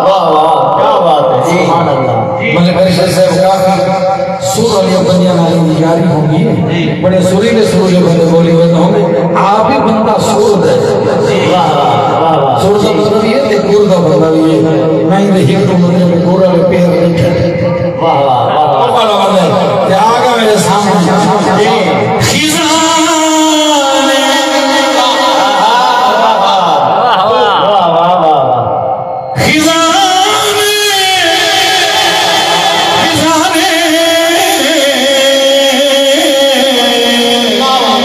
واہ، واہ، واہ، کیا بات ہے، سبحان اللہ۔ مطلب، میرے شیخ صاحب کافی سُر والیاں بندیاں نال ایندی یاری ہوندی ہے۔ بڑے سریلے سریلے بندے ٻولی ویندے ہوندے۔ آپ وی بندہ سُر دا ہے۔ واہ، واہ، واہ، واہ۔ سُر دا بندہ وی ہے تے گُر دا بندہ وی ہے۔ میں ایندے ہک نمبر تے گُر والے پیر ݙٹھے۔ واہ، واہ، واہ، واہ۔ او والا بندہ ہے۔ تے آ ڳیا میرے سامݨے۔ خزانے۔ واہ، واہ، واہ، واہ۔ خزانے، خزانے،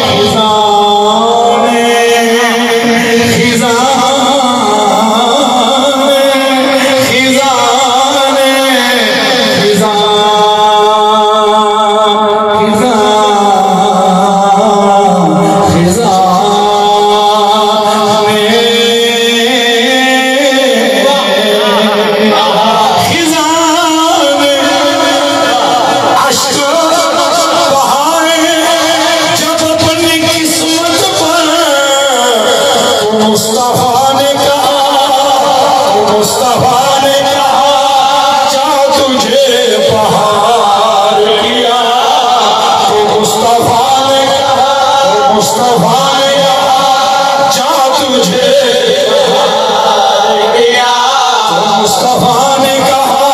خزانے، خزانے، خزانے، خزانے۔ بہار کیا، تو مصطفیٰ نے کہا، تو مصطفیٰ نے کہا، جا تجھے بہار کیا، تو مصطفیٰ نے کہا،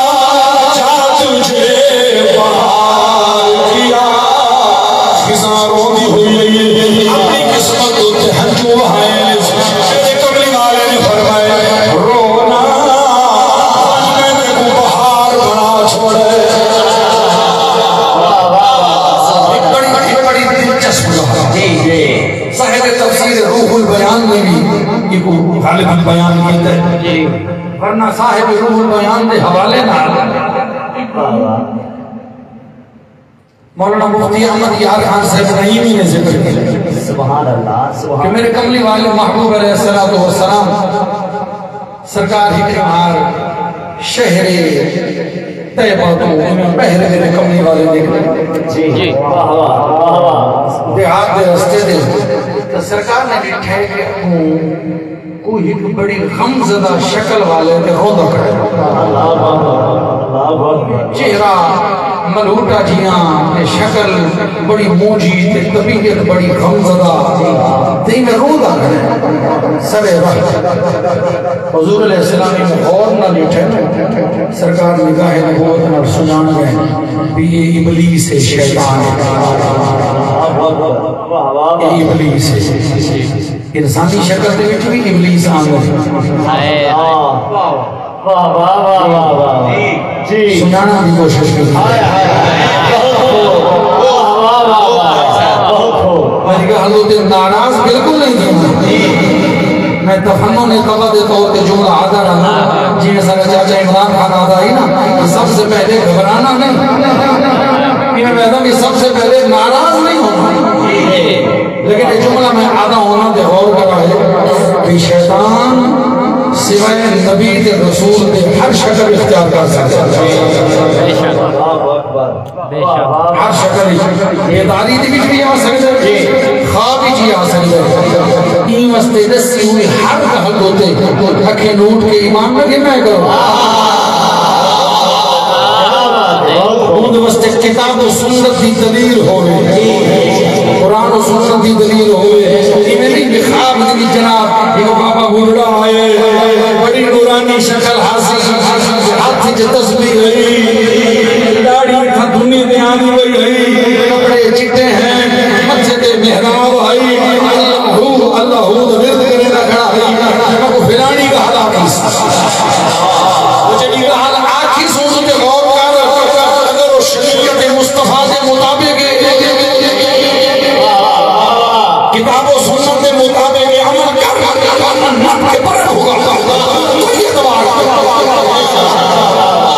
جا تجھے بہار کیا۔ خزاں روندی ہوئی اپنی قسمت اتے ہنجو وہائے۔ میرے کملی والے نے فرمایا، رونا، میں تیکوں بہار بنا چھوڑے۔ ایک بڑی، ایک بڑی دلچسپ ڳالھ۔ جی، جی۔ صاحب تفسیر روح البیان نے بھی ایکوں غالباً بیان کیتا ہے۔ جی۔ ورنہ صاحب روح البیان دے حوالے نال مولانا مفتی احمد یار خان صاحب نعیمی نے ذکر کیا۔ سبحان اللہ، سبحان کہ میرے کملی والے محبوب علیہ الصلوۃ والسلام سرکار ہک مار شہر طیبہ تو انہیں پہر میرے کملی والے نے جی، جی۔ واہ، واہ، واہ، واہ۔ دیہات دے رستے دے تو سرکار نے ڈٹھے کہ اگوں کوئی ہک بڑی غمزدہ شکل والے تے روندا کھڑے۔ اللہ اکبر، اللہ اکبر۔ چہرہ ملوٹا جیاں تے شکل بڑی مونجھی تے طبیعت بڑی غمزدہ تے میں روندا کھڑے۔ سر رہ حضور علیہ السلام نے غور نہ ڈٹھے، سرکار نگاہ نبوت نال سنجان گئے بھی یہ ابلیس ہے، شیطان ہے۔ اللہ اکبر، واہ، واہ، واہ۔ یہ ابلیس ہے۔ انسانی شکل دے وچ بھی ابلیس آندا ہے۔ ہائے۔ واہ، واہ، واہ، واہ، واہ، واہ۔ جی۔ سنجاݨݨ دی کوشش کیتی۔ ہائے، ہائے، ہائے۔ بہت خوب۔ واہ، واہ، واہ، واہ۔ بہت خوب۔ میں کہا، حضور تے ناراض بالکل نہیں تھا۔ میں تفنن طبع دے طور تے جملہ آہدا رہا، جیویں ساݙا چاچا عمران خان آہدا ہئی نا کہ سب سے پہلے گھبرانا نہیں۔ ایویں میں آہدا کہ سب سے پہلے ناراض نہیں ہونا۔ لیکن یہ جملہ میں آہدا ہونا تے غور کرا ہے کہ شیطان سوائے نبی تے رسول دے ہر شکل اختیار کر سکدا ہے۔ بے شک۔ ہر شکل وچ بیداری دے وچ بھی آ سکدا ہے، خواب وچ بھی آ سکدا ہے۔ ایں واسطے ݙسی ہوئی ہر ڳالھ دے اتے اکھیں نوٹ کے ایمان نہ گھنائے کرو۔ اوں دے واسطے کتاب و سنت دی دلیل ہووے، قرآن و سنت دی دلیل ہووے۔ ایویں نہیں کہ خواب دے وچ جناب ایک بابا بڈھڑا آئے، بڑی نورانی شکل حاصل، ہتھ وچ تسبیح ہئی، داڑھی اتھاں دھنی تے آندی پئی ہئی، کپڑے چٹے ہیں، متھے تے محراب ہئی، اللہ، اللہ دا ورد کریندا کھڑا ہئی۔ میں کوں فلانی ڳالھ آکھی سی۔ او جیڑھی ڳالھ آکھی سی، اوں تے غور کر، اگر او شریعت مصطفیٰ دے مطابق ہے، کتاب و سنت دے مطابق عمل کر، ورنہ نپ کے پرے ہوگا۔ کوئی اعتبار نہیں۔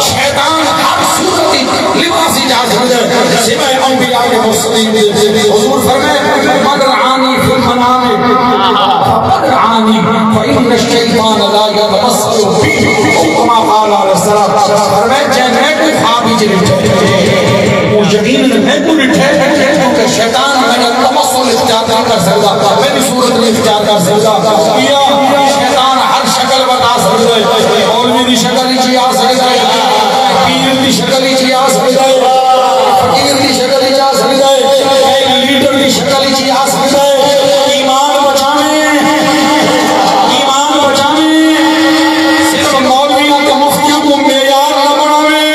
شیطان ہر صورت وچ لباس وچ آ سکدا ہے، سوائے انبیاء کے مرسلین دے۔ حضور فرمائے، من رآنی فی المنام فقد رآنی فإن الشیطان لا یتمثل بی۔ او کما قال علیہ السلام، فرمائے، جے میکوں خواب وچ ݙٹھے، او یقیناً میکوں ݙٹھے، کیونکہ شیطان میݙا تمثل اختیار نہیں کر سکدا، میݙی صورت نہیں اختیار کر سکدا۔ یا شیطان ہر شکل وٹ آ سکدا ہے، مولوی دی شکل وچ ہی آ سکدا ہے، پیر دی شکل وچ ہی آ سکدا ہے، فقیر دی شکل وچ آ سکدا ہے، لیڈر دی شکل وچ ہی آ سکدا ہے۔ ایمان بچاویں، ایمان بچاویں، صرف مولویاں تے مفتیاں کوں معیار نہ بݨاویں،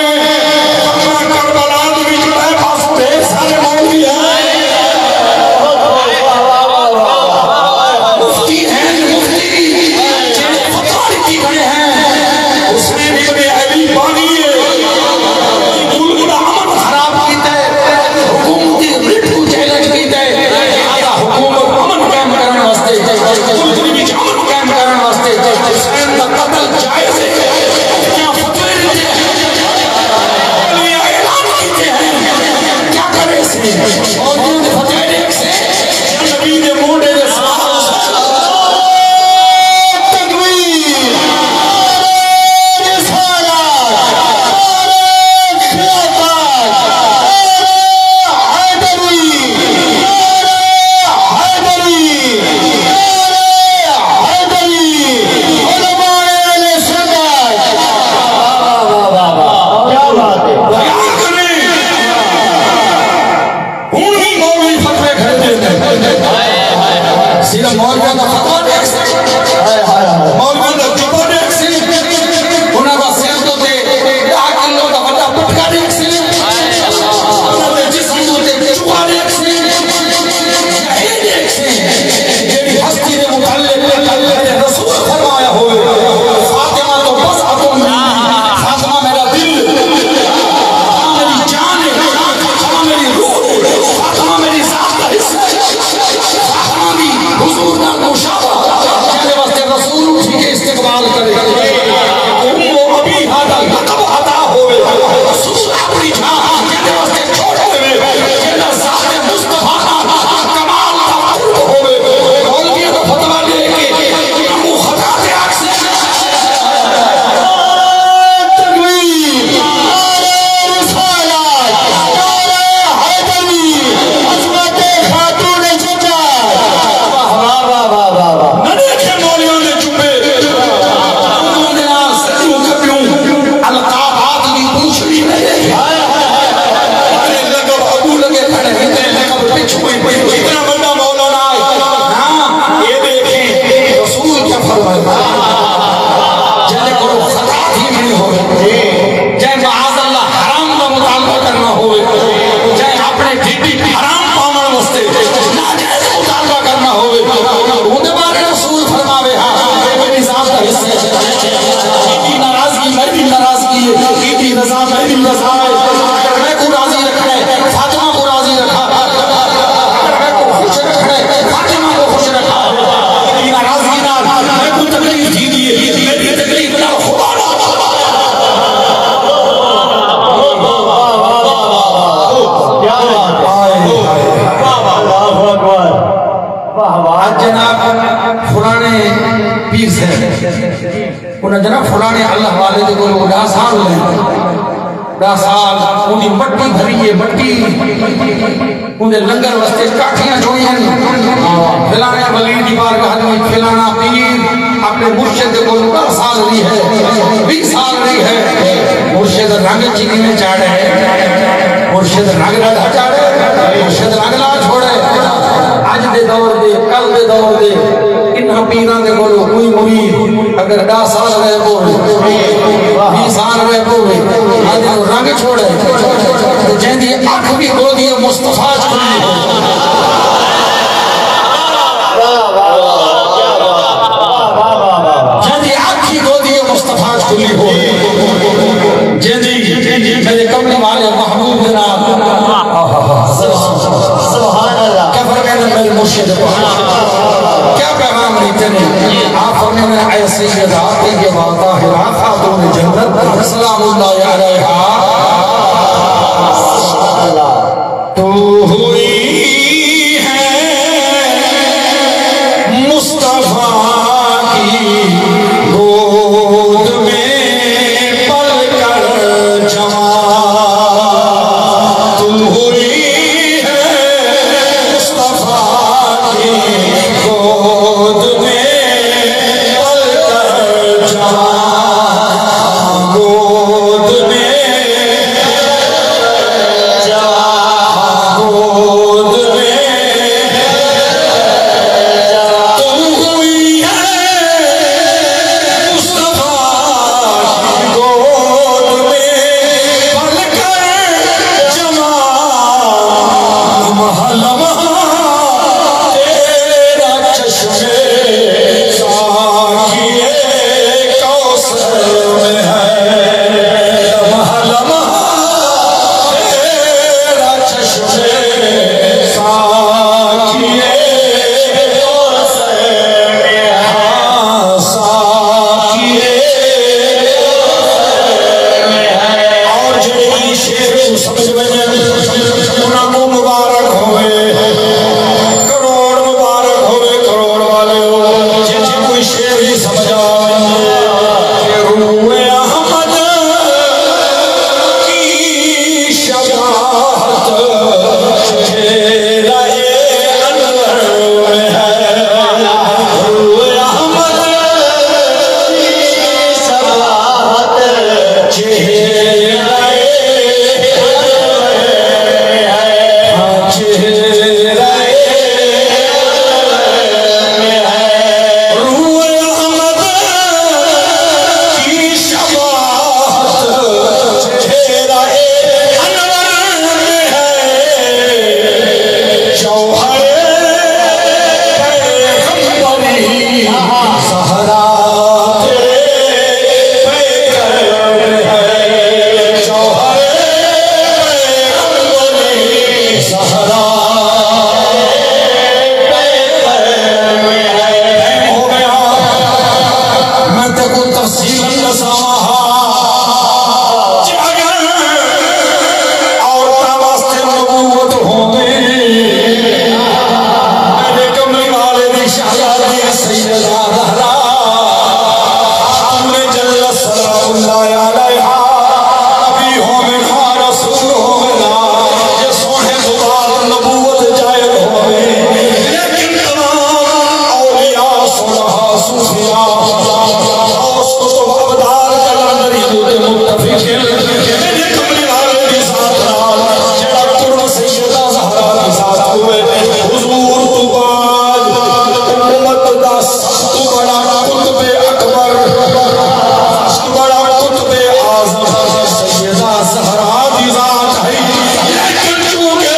ورنہ کربلا دے وچ ٻئے پاسوں ڈھیر سارے مولوی ہیں۔ مفتی ہیں، مفتی۔ انہاں جناب فلانے اللہ والے دے کولوں ݙاہ سال لے، ݙاہ سال اوندی مٹی بھری ہے، مٹی اوندے لنگر واسطے کاٹھیاں چھوڑیاں۔ فلانے ولی دی بارگاہ دے وچ فلانا پیر اپنے مرشد دے کولوں ݙاہ سال رہی ہے، ویہہ سال رہی ہے، مرشد رنگ چینی میں چاڑھے، مرشد رنگ ݙاڈھا چاڑھے، مرشد رنگ لا چھوڑے۔ اڄ دے دور دے، کل دے دور دے، انہاں پیراں دے کولوں کوئی مرید اگر ݙاہ سال رہ پووے، ویہہ سال رہ پووے، اڄ رنگ چھوڑے، تے جیندی اکھ وی گودی مصطفیٰ اچ کھلی ہو۔ جیندی اکھ وی گودی مصطفیٰ اچ کھلی ہو۔ جیندی میرے کملی والے محبوب جناب۔ سبحان اللہ۔ کیا فرمائے میرے مرشد؟ کیا پیغام دیتے نے؟ آپ فرمائے، اے سیدہ طیبہ طاہرہ خاتون جنت سلام اللہ علیہا، تو ہوئی ہے مصطفیٰ کی گود میں پل کر جوان۔ تم ہوئی ہے مصطفیٰ کی گود میں پل کر جوان۔ گود میں جوان۔ گود میں تم ہوئی ہے مصطفیٰ کی گود میں پل کر جوان۔ لمحہ لمحہ تیرا چشمِ ساقیِ کوثر میں ہے۔ لمحہ لمحہ تیرا چشمِ ساقیِ کوثر میں ہے۔ ہاں، ساقیِ کوثر میں ہے۔ اور جیڑھے ایں شعر کوں سمجھ ونڄن، انہاں کوں مبارک ہووے، کروڑ مبارک ہووے، کروڑ والیو۔ جے کوئی شعر وی سمجھ آوے، روح احمد کی شباہت چہرہ انور میں ہے۔ روح احمد کی شباہت چہرہ انور میں ہے۔ ہاں، چہرہ انور میں ہے۔ روح احمد کی شباہت چہرہ انور میں ہے۔ جوہر پیغمبری زہرا تیرے پیکر میں ہے۔ جوہر پیغمبری زہرا تیرے پیکر میں ہے۔ ٹائم ہو گیا، میں تیکوں تفصیلاً ݙساواں ہا۔ جے اگر عورتاں واسطے نبوت ہوندی، میرے کملی والے دی شہزادی سیدہ زہرا، خاتون جنت سلام اللہ علیہا، نبی ہوون ہا، رسول ہوون ہا، جے سوہݨے توں بعد نبوت جائز ہوندی، لیکن تمام اولیاء، صلحاء، صوفیاء، غوث، قطب، ابدال، قلندری دے اتے متفق ہن۔ میرے کملی والے دی ذات نال جیڑھا قرب سیدہ زہرا دی ذات کوں ہے، حضور توں بعد امت دا سب توں وݙا قطب اکبر، سب توں وݙا قطب اعظم سیدہ زہرا دی ذات ہے۔ لیکن چونکہ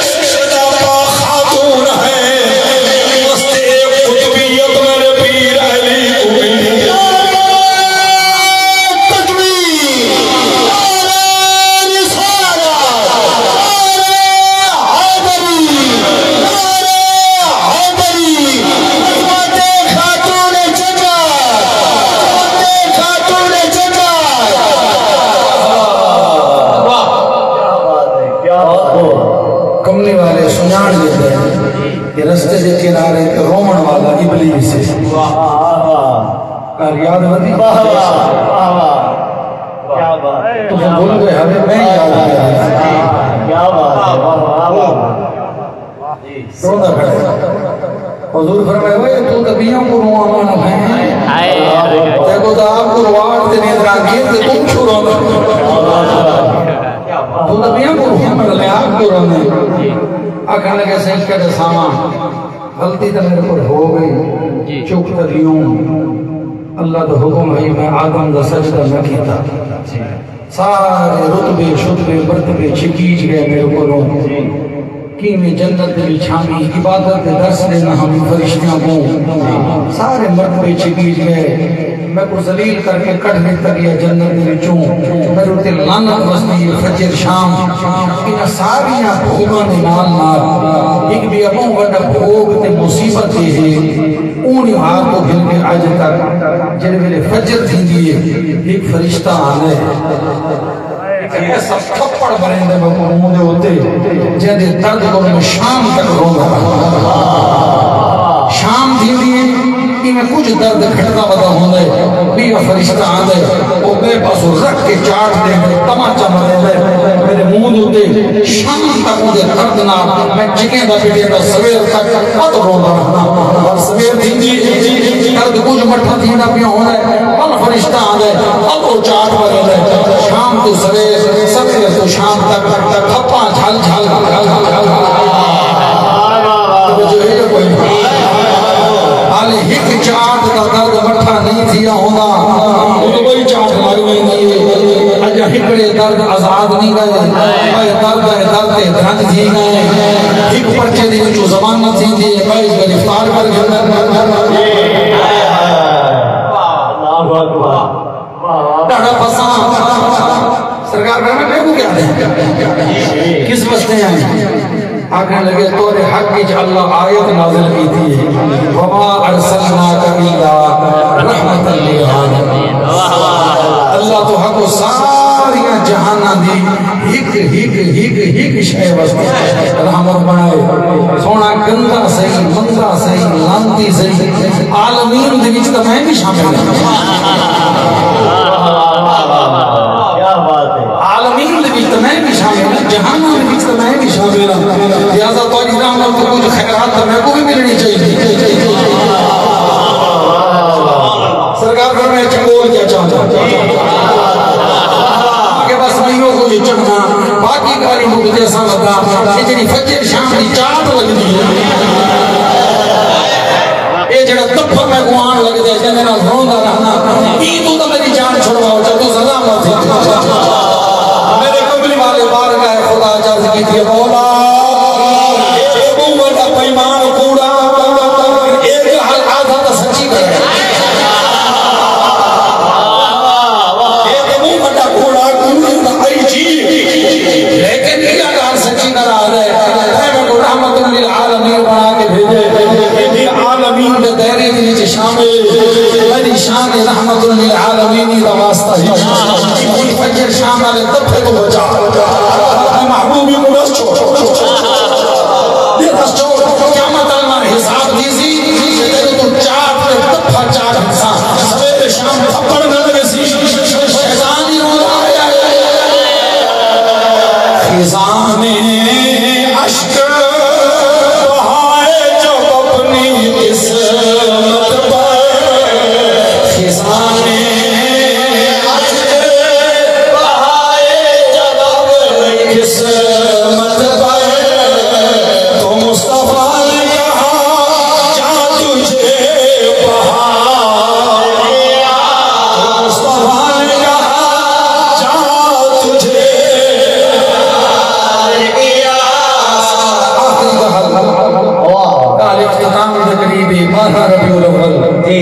سیدہ پاک خاتون ہے، اس تے قطبیت میرے پیر علی کوں ملی۔ نعرہ تکبیر، نعرہ رسالت، نعرہ حیدری، نعرہ حیدری، امت خاتون جنت، امت خاتون جنت۔ واہ، کیا بات ہے، کیا بات ہے۔ کملی والے سنڄاݨ ݙیندے کہ رستے دے کنارے تے رووݨ والا ابلیس ہے۔ واہ، واہ، واہ۔ یار یاد ودی۔ واہ واہ، واہ واہ۔ کیا بات ہے، تساں بھل ڳئے ہاوے، میں یاد آیا۔ کیا بات ہے، واہ واہ، واہ واہ۔ جی۔ روندا کھڑا ہے۔ حضور فرمائے، "اوئے، توں تاں ٻیاں کوں رواوݨ آیا ہیں۔ ہائے۔ تیکوں تاں آپ کوں رواوݨ تے نیندر آندی ہے تے توں کیوں روندا؟ توں تاں ٻیاں کوں رواوݨ آیا، آپ کیوں روندیں؟" آکھݨ لڳے، "سئیں، کیا ݙساواں؟" غلطی تاں میرے کول ہو ڳئی، جی۔ چپ تاں ڳیوں۔ اللہ دا حکم ہئی، میں آدم دا سجدہ نہ کیتا۔ جی۔ سارے رتبے، شتبے، مرتبے چھکیج ڳئے میرے کولوں۔ جی۔ کیویں جنت دے وچ ہم عبادت دے درس ݙینا ہم فرشتیاں کوں۔ سارے مرتبے چھکیج ڳئے۔ میکوں ذلیل کر کے کڈھ ݙتا ڳیا جنت دے وچوں۔ میرے اتے لعنت وسدی ہے۔ فجر شام انہاں ساریاں بھوگاں دے نال نال ہک ٻیا ٻہوں وݙا بھوگ تے مصیبت اے ہے، اوں ݙینہاں توں گھن کے اڄ تک جیڑھے ویلے فجر تھیندی ہے، ہک فرشتہ آندے، ہک ایسا تھپڑ مریندے میکوں منہ دے اتے، جیندے درد کوں میں شام تک روندا رہنداں۔ شام تھیندی ہے، ایویں کجھ درد گھٹدا ودا ہوندا ہے، ٻیا فرشتہ آندے، او ٻئے پاسوں رکھ کے چاٹ ݙیندے، تماچا مریندے۔ میرے منہ دے اتے شام تک اوندے درد نال میں چکیندا پٹیندا سویر تک ات روندا رہنداں۔ پر سویر تھیندی، درد کجھ مٹھا تھیندا پیا ہوندا ہے، ول فرشتہ آندے، ول او چاٹ مریندے۔ شام توں سویر، سویر توں شام تک، تک کھپاں جھل جھل، جھل جھل۔ توجہ ہے یا کوئی؟ حالی ہک چاٹ دا درد مٹھا نہیں تھیا ہوندا، اوں وئی چاٹ لڳ ویندی ہے۔ اڄاں ہکڑے درد آزاد نہیں ڳئے، ٻئے درد اے درد تے درنج تھی ڳئے۔ ہک پرچے دے وچوں ضمانت تھیندی ہے، ٻئے گرفتار کر گھندن۔ اللہ اکبر۔ ݙاڈھا پساں۔ سرکار فرمائے، میکوں کیا ݙے؟ کس واسطے آئے؟ آکھݨ لڳے، تیرے حق وچ اللہ آیت نازل کیتی ہے، "وما ارسلناک الا رحمۃ للعالمین۔" اللہ تہاکوں ساریاں جہاناں دی ہک، ہک، ہک، ہک شے واسطے رحمت بݨائے۔ سوہݨا گندا سہی، مندا سہی، لعنتی سہی، عالمین دے وچ تاں میں وی شامل ہاں۔ کیا بات ہے۔ عالمین دے وچ تاں میں وی شامل ہاں، جہاناں دے وچ تاں میں وی شامل ہاں۔ لہذا تہاݙی رحمت توں کجھ خیرات تاں میکوں وی ملݨی چاہیدی۔ سرکار فرمائے، چنگول کیا چاہندے؟ کہ بس میوں کجھ چاہنا، باقی کاری مکدے سمجھدا، اے جڑی فجر شام دی چاٹ لگدی ہے، اے جڑا تپھر میکوں آن لگدا ہے، جیندے نال روندا رہنا، ایں توں تاں میری جان چھڑواؤ، جدوں سزا مت تھی۔ میرے کملی والے بارگاہ خدا چ عرض کیتی ہے، مولا، اے ٻہوں وݙا پیمان کوڑا، اے ڳالھ آدھا تاں سچی کرے۔ اے تے ٻہوں وݙا کوڑا، کوڑے دا آئی جی۔ لیکن ایہا ڳالھ سچی ناراض ہے۔ اے میکوں رحمت للعالمین بݨا کے بھیجے۔ اے عالمین دے دائرے دے وچ شامل۔ میری شان رحمت للعالمین دا واسطہ ہی۔ کوئی فجر شام والے تپھے توں بچا۔ اے محبوبی کوں ݙس چھوڑ۔ اے ݙس چھوڑ۔ قیامت والے حساب تھیسی۔ تیرے توں چاٹ تے تپھا چاٹ ہسا۔ سویرے شام تھپڑ نہ لڳسی۔ شیطان ہی روندا آیا۔ خزاں نے اشک بہائے جب اپنی قسمت پر، خزاں نے اشک بہائے جب اپنی قسمت پر، تو مصطفیٰ نے کہا، جا تجھے بہار گیا۔ مصطفیٰ نے کہا، جا تجھے بہار گیا۔ آخری ڳالھ، واہ۔ ڳالھ اختتام دے قریب ہے، بارہ ربیع الاول۔ جی۔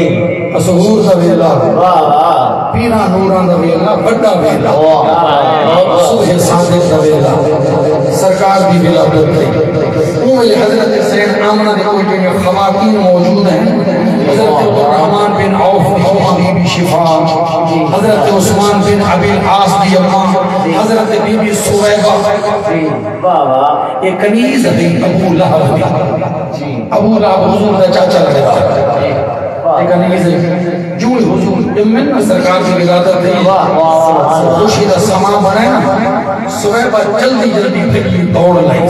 اسحور دا ویلا۔ واہ، واہ۔ پیراں نوراں دا ویلا، وݙا ویلا۔ واہ۔ صبح صادق دا ویلا۔ سرکار دی ولادت تھئی۔ اوں ویلے حضرت سید آمنہ دے کول جیڑھیاں خواتین موجود ہیں، حضرت عبدالرحمن بن عوف دی اماں بی بی شفا، حضرت عثمان بن ابی العاص دی اماں، حضرت بی بی ثویبہ۔ جی، واہ واہ۔ اے کنیز ہئی ابو لہب دی۔ جی۔ ابو لہب حضور دا چاچا لڳدا۔ جی، واہ۔ اے کنیز ہئی۔ جو حضور من سرکار دی ولادت دی خوشی دا سماں بݨے نا، صہیبہ جلدی جلدی پھر دوڑ لائی،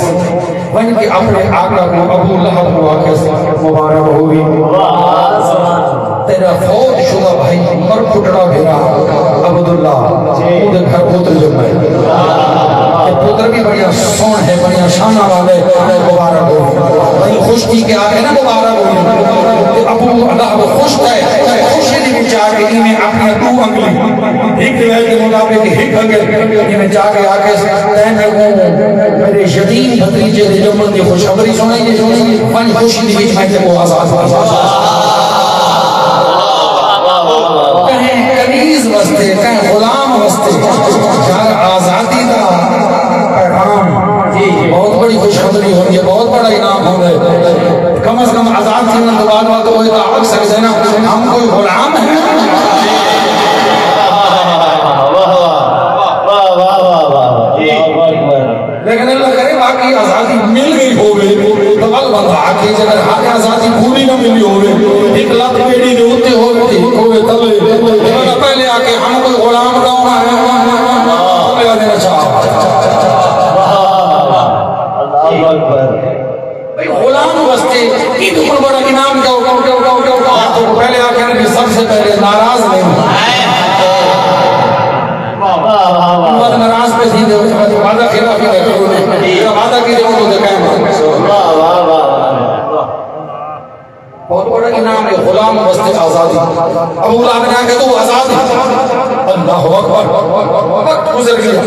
ونڄ کے اپݨے آقا کوں، ابو لہب کوں آکھیس، مبارک ہووی، تیݙا فوت شدہ بھائی، مر کھٹڑا بھرا عبداللہ، اوندے گھر پتر ڄمے۔ تے پتر وی بڑیاں سوہݨے، بڑیاں شاناں والے، مبارک ہووی۔ بھائی خوش تھی کے آکھے نا، مبارک ہووی۔ تے ابو لہب خوش تھئے، خوشی دے وچ آ کے ایویں اپݨیاں ݙو انگلی، ہک روایت دے مطابق ہک انگل ایویں چا کے آکھے، تیں میکوں میݙے یتیم بھتیجے دے ڄمݨ دی خوشخبری سݨائی ہے، ونڄ خوشی دے وچ میں تیکوں آزاد کر ݙینداں۔ کہیں کنیز واسطے، کہیں غلام واسطے گھر آزادی دا پیغام، بہت بڑی خوشخبری ہوندی ہے، بہت بڑا انعام ہوندا ہے۔ کم از کم آزاد تھیوݨ توں بعد وقت کوئی تاں آکھ سڳدے نا، ہم کوئی غلام ہیں؟ واہ، واہ، واہ، واہ، واہ، واہ، واہ، واہ، واہ۔ لیکن اللہ کرے واقعی آزادی مل ڳئی ہووے، تاں ول بندہ آکھے، جیکر ہر آزادی پوری نہ ملی ہووے، ہک لت ٻیڑی دے اتے ہووے تے ہک ہووے تلے، تے بندہ پہلے آکھے، ہم کوئی غلام کون ہیں؟ پہلے آکھے، اچھا۔ اللہ اکبر۔ بھئی غلام واسطے ایں توں بڑا انعام کیا ہوگا؟ میں تیکوں پہلے آکھیا نا کہ سب سے پہلے ناراض نہیں ہونا۔ واہ، واہ، واہ، واہ۔ بعد ناراض پئے تھیندے ہو، وعدہ خلافی نہ کرو۔ جیڑھا وعدہ کیتے اوں تے قائم رہو۔ واہ، واہ، واہ، واہ۔ بہت بڑا انعام ہے غلام واسطے آزادی۔ ابو لہب نے آکھیا، توں آزاد ہے۔ اللہ اکبر۔ وقت گزر ڳیا۔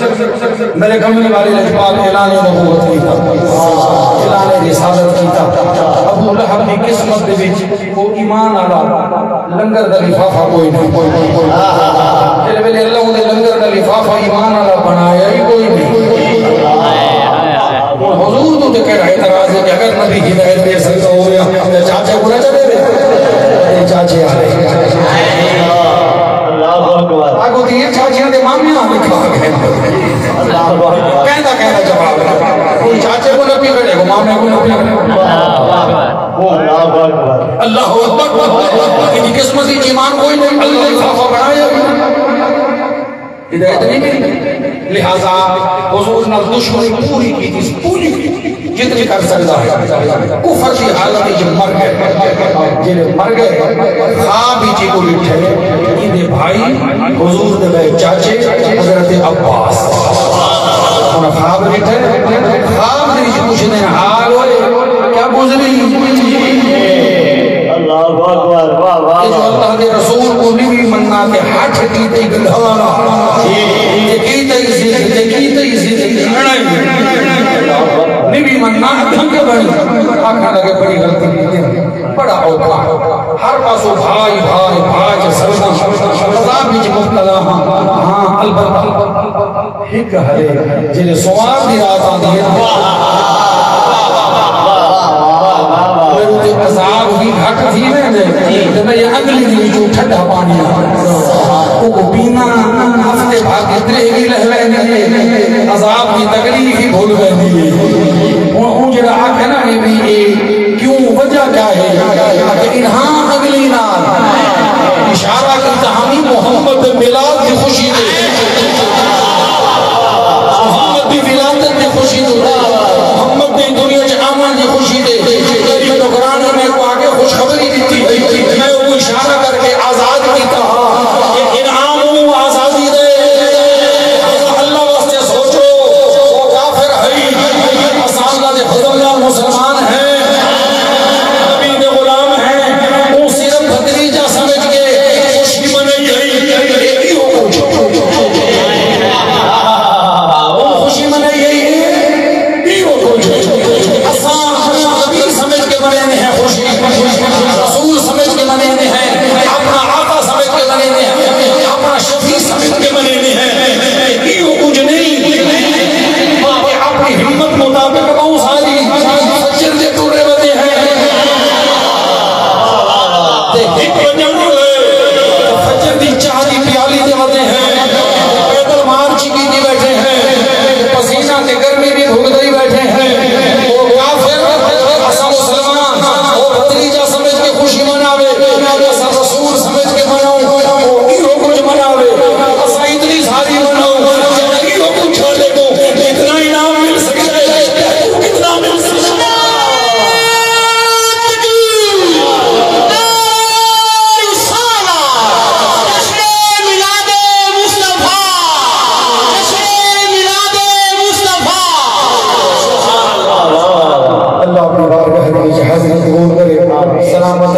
میݙے کملی والے لجپال اعلان نبوت کیتا، اعلان رسالت کیتا۔ ابو لہب دی قسمت دے وچ او ایمان آلا لنگر دا لفافہ کوئی نہیں۔ جیڑھے ویلے اللہ اوندے لنگر دا لفافہ ایمان آلا بݨایا ہی کوئی نہیں۔ ہݨ حضور توں تے کیڑھا اعتراض ہے کہ اگر نبی ہدایت ݙے سڳدا ہووے تے چاچے کوں نہ چا ݙیوے؟ اے چاچے آلے۔ اللہ اکبر۔ اڳوں تے اے چاچیاں دے مامیاں لکھا ڳئے۔ اللہ اکبر۔ کہیں دا کہیں دا جواب۔ کوئی چاچے کوں نپی کھڑے، کوئی مامے کوں نپی کھڑے۔ اللہ اکبر۔ اللہ اکبر۔ ایں دی قسمت وچ ایمان کوئی نہیں، اللہ لفافہ بݨایا۔ ہدایت نہیں ملی، لہذا حضور نال دشمنی پوری کیتی، پوری جتنی کر سڳدا ہے۔ کفر دی حالت وچ مر ڳئے۔ جیڑھے مر ڳئے، خواب وچ کوں ݙٹھے، ایندے بھائی حضور دے ٻئے چاچے حضرت عباس۔ انہاں خواب ݙٹھے، خواب دے وچ پچھدے، حال ہوئے، کیا گزری؟ اللہ اکبر، واہ، واہ، اے جو واہ۔ اللہ دے رسول کوں نوی منا تے ہٹھ کیتے گنڈھانا۔ تے کیتے ہی ضد، تے کیتے ہی ضد، لڑائی۔ نوی منا ادھم کے بݨی۔ آکھݨ لڳے بڑی غلطی کیتی۔ بڑا اوکھا۔ ہر پاسوں بھائی، بھائی، بھائی چ سڑداں۔ عذاب وچ مبتلا ہاں۔ ہاں، البتہ ہک ہلے، جیڑھے سوال دی رات آندی ہے، میرے تے عذاب ہی گھٹ تھی ویندے، تے میں اڳلی دے وچوں ٹھڈا پاݨی آ۔ اوکوں پینداں، ہفتے بھر دی تریہہ وی لہہ ویندی ہے، عذاب دی تکلیف ہی بھل ویندی ہے۔ ہݨ اوں جیڑھا آکھے نا، اے وی اے کیوں، وجہ کیا ہے؟ کہ انہاں اڳلی نال اشارہ کیتا ہمی محمد دے میلاد دی خوشی تے، محمد دی ولادت دی خوشی تے، محمد دی دنیا چ آوݨ دی خوشی تے۔ میری نوکرانی میکوں آ کے خوشخبری ݙتی، میں اوکوں اشارہ کر کے آزاد کیتا ہا۔ اے انعام اوں آزادی دے۔ اللہ واسطے سوچو، او کافر ہئی، اساں اللہ دے فضل نال مسلمان ہیں، نبی دے غلام ہیں، اوں صرف بھتریجا سمجھ کے خوشی منائی ہئی۔ اے ایہو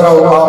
او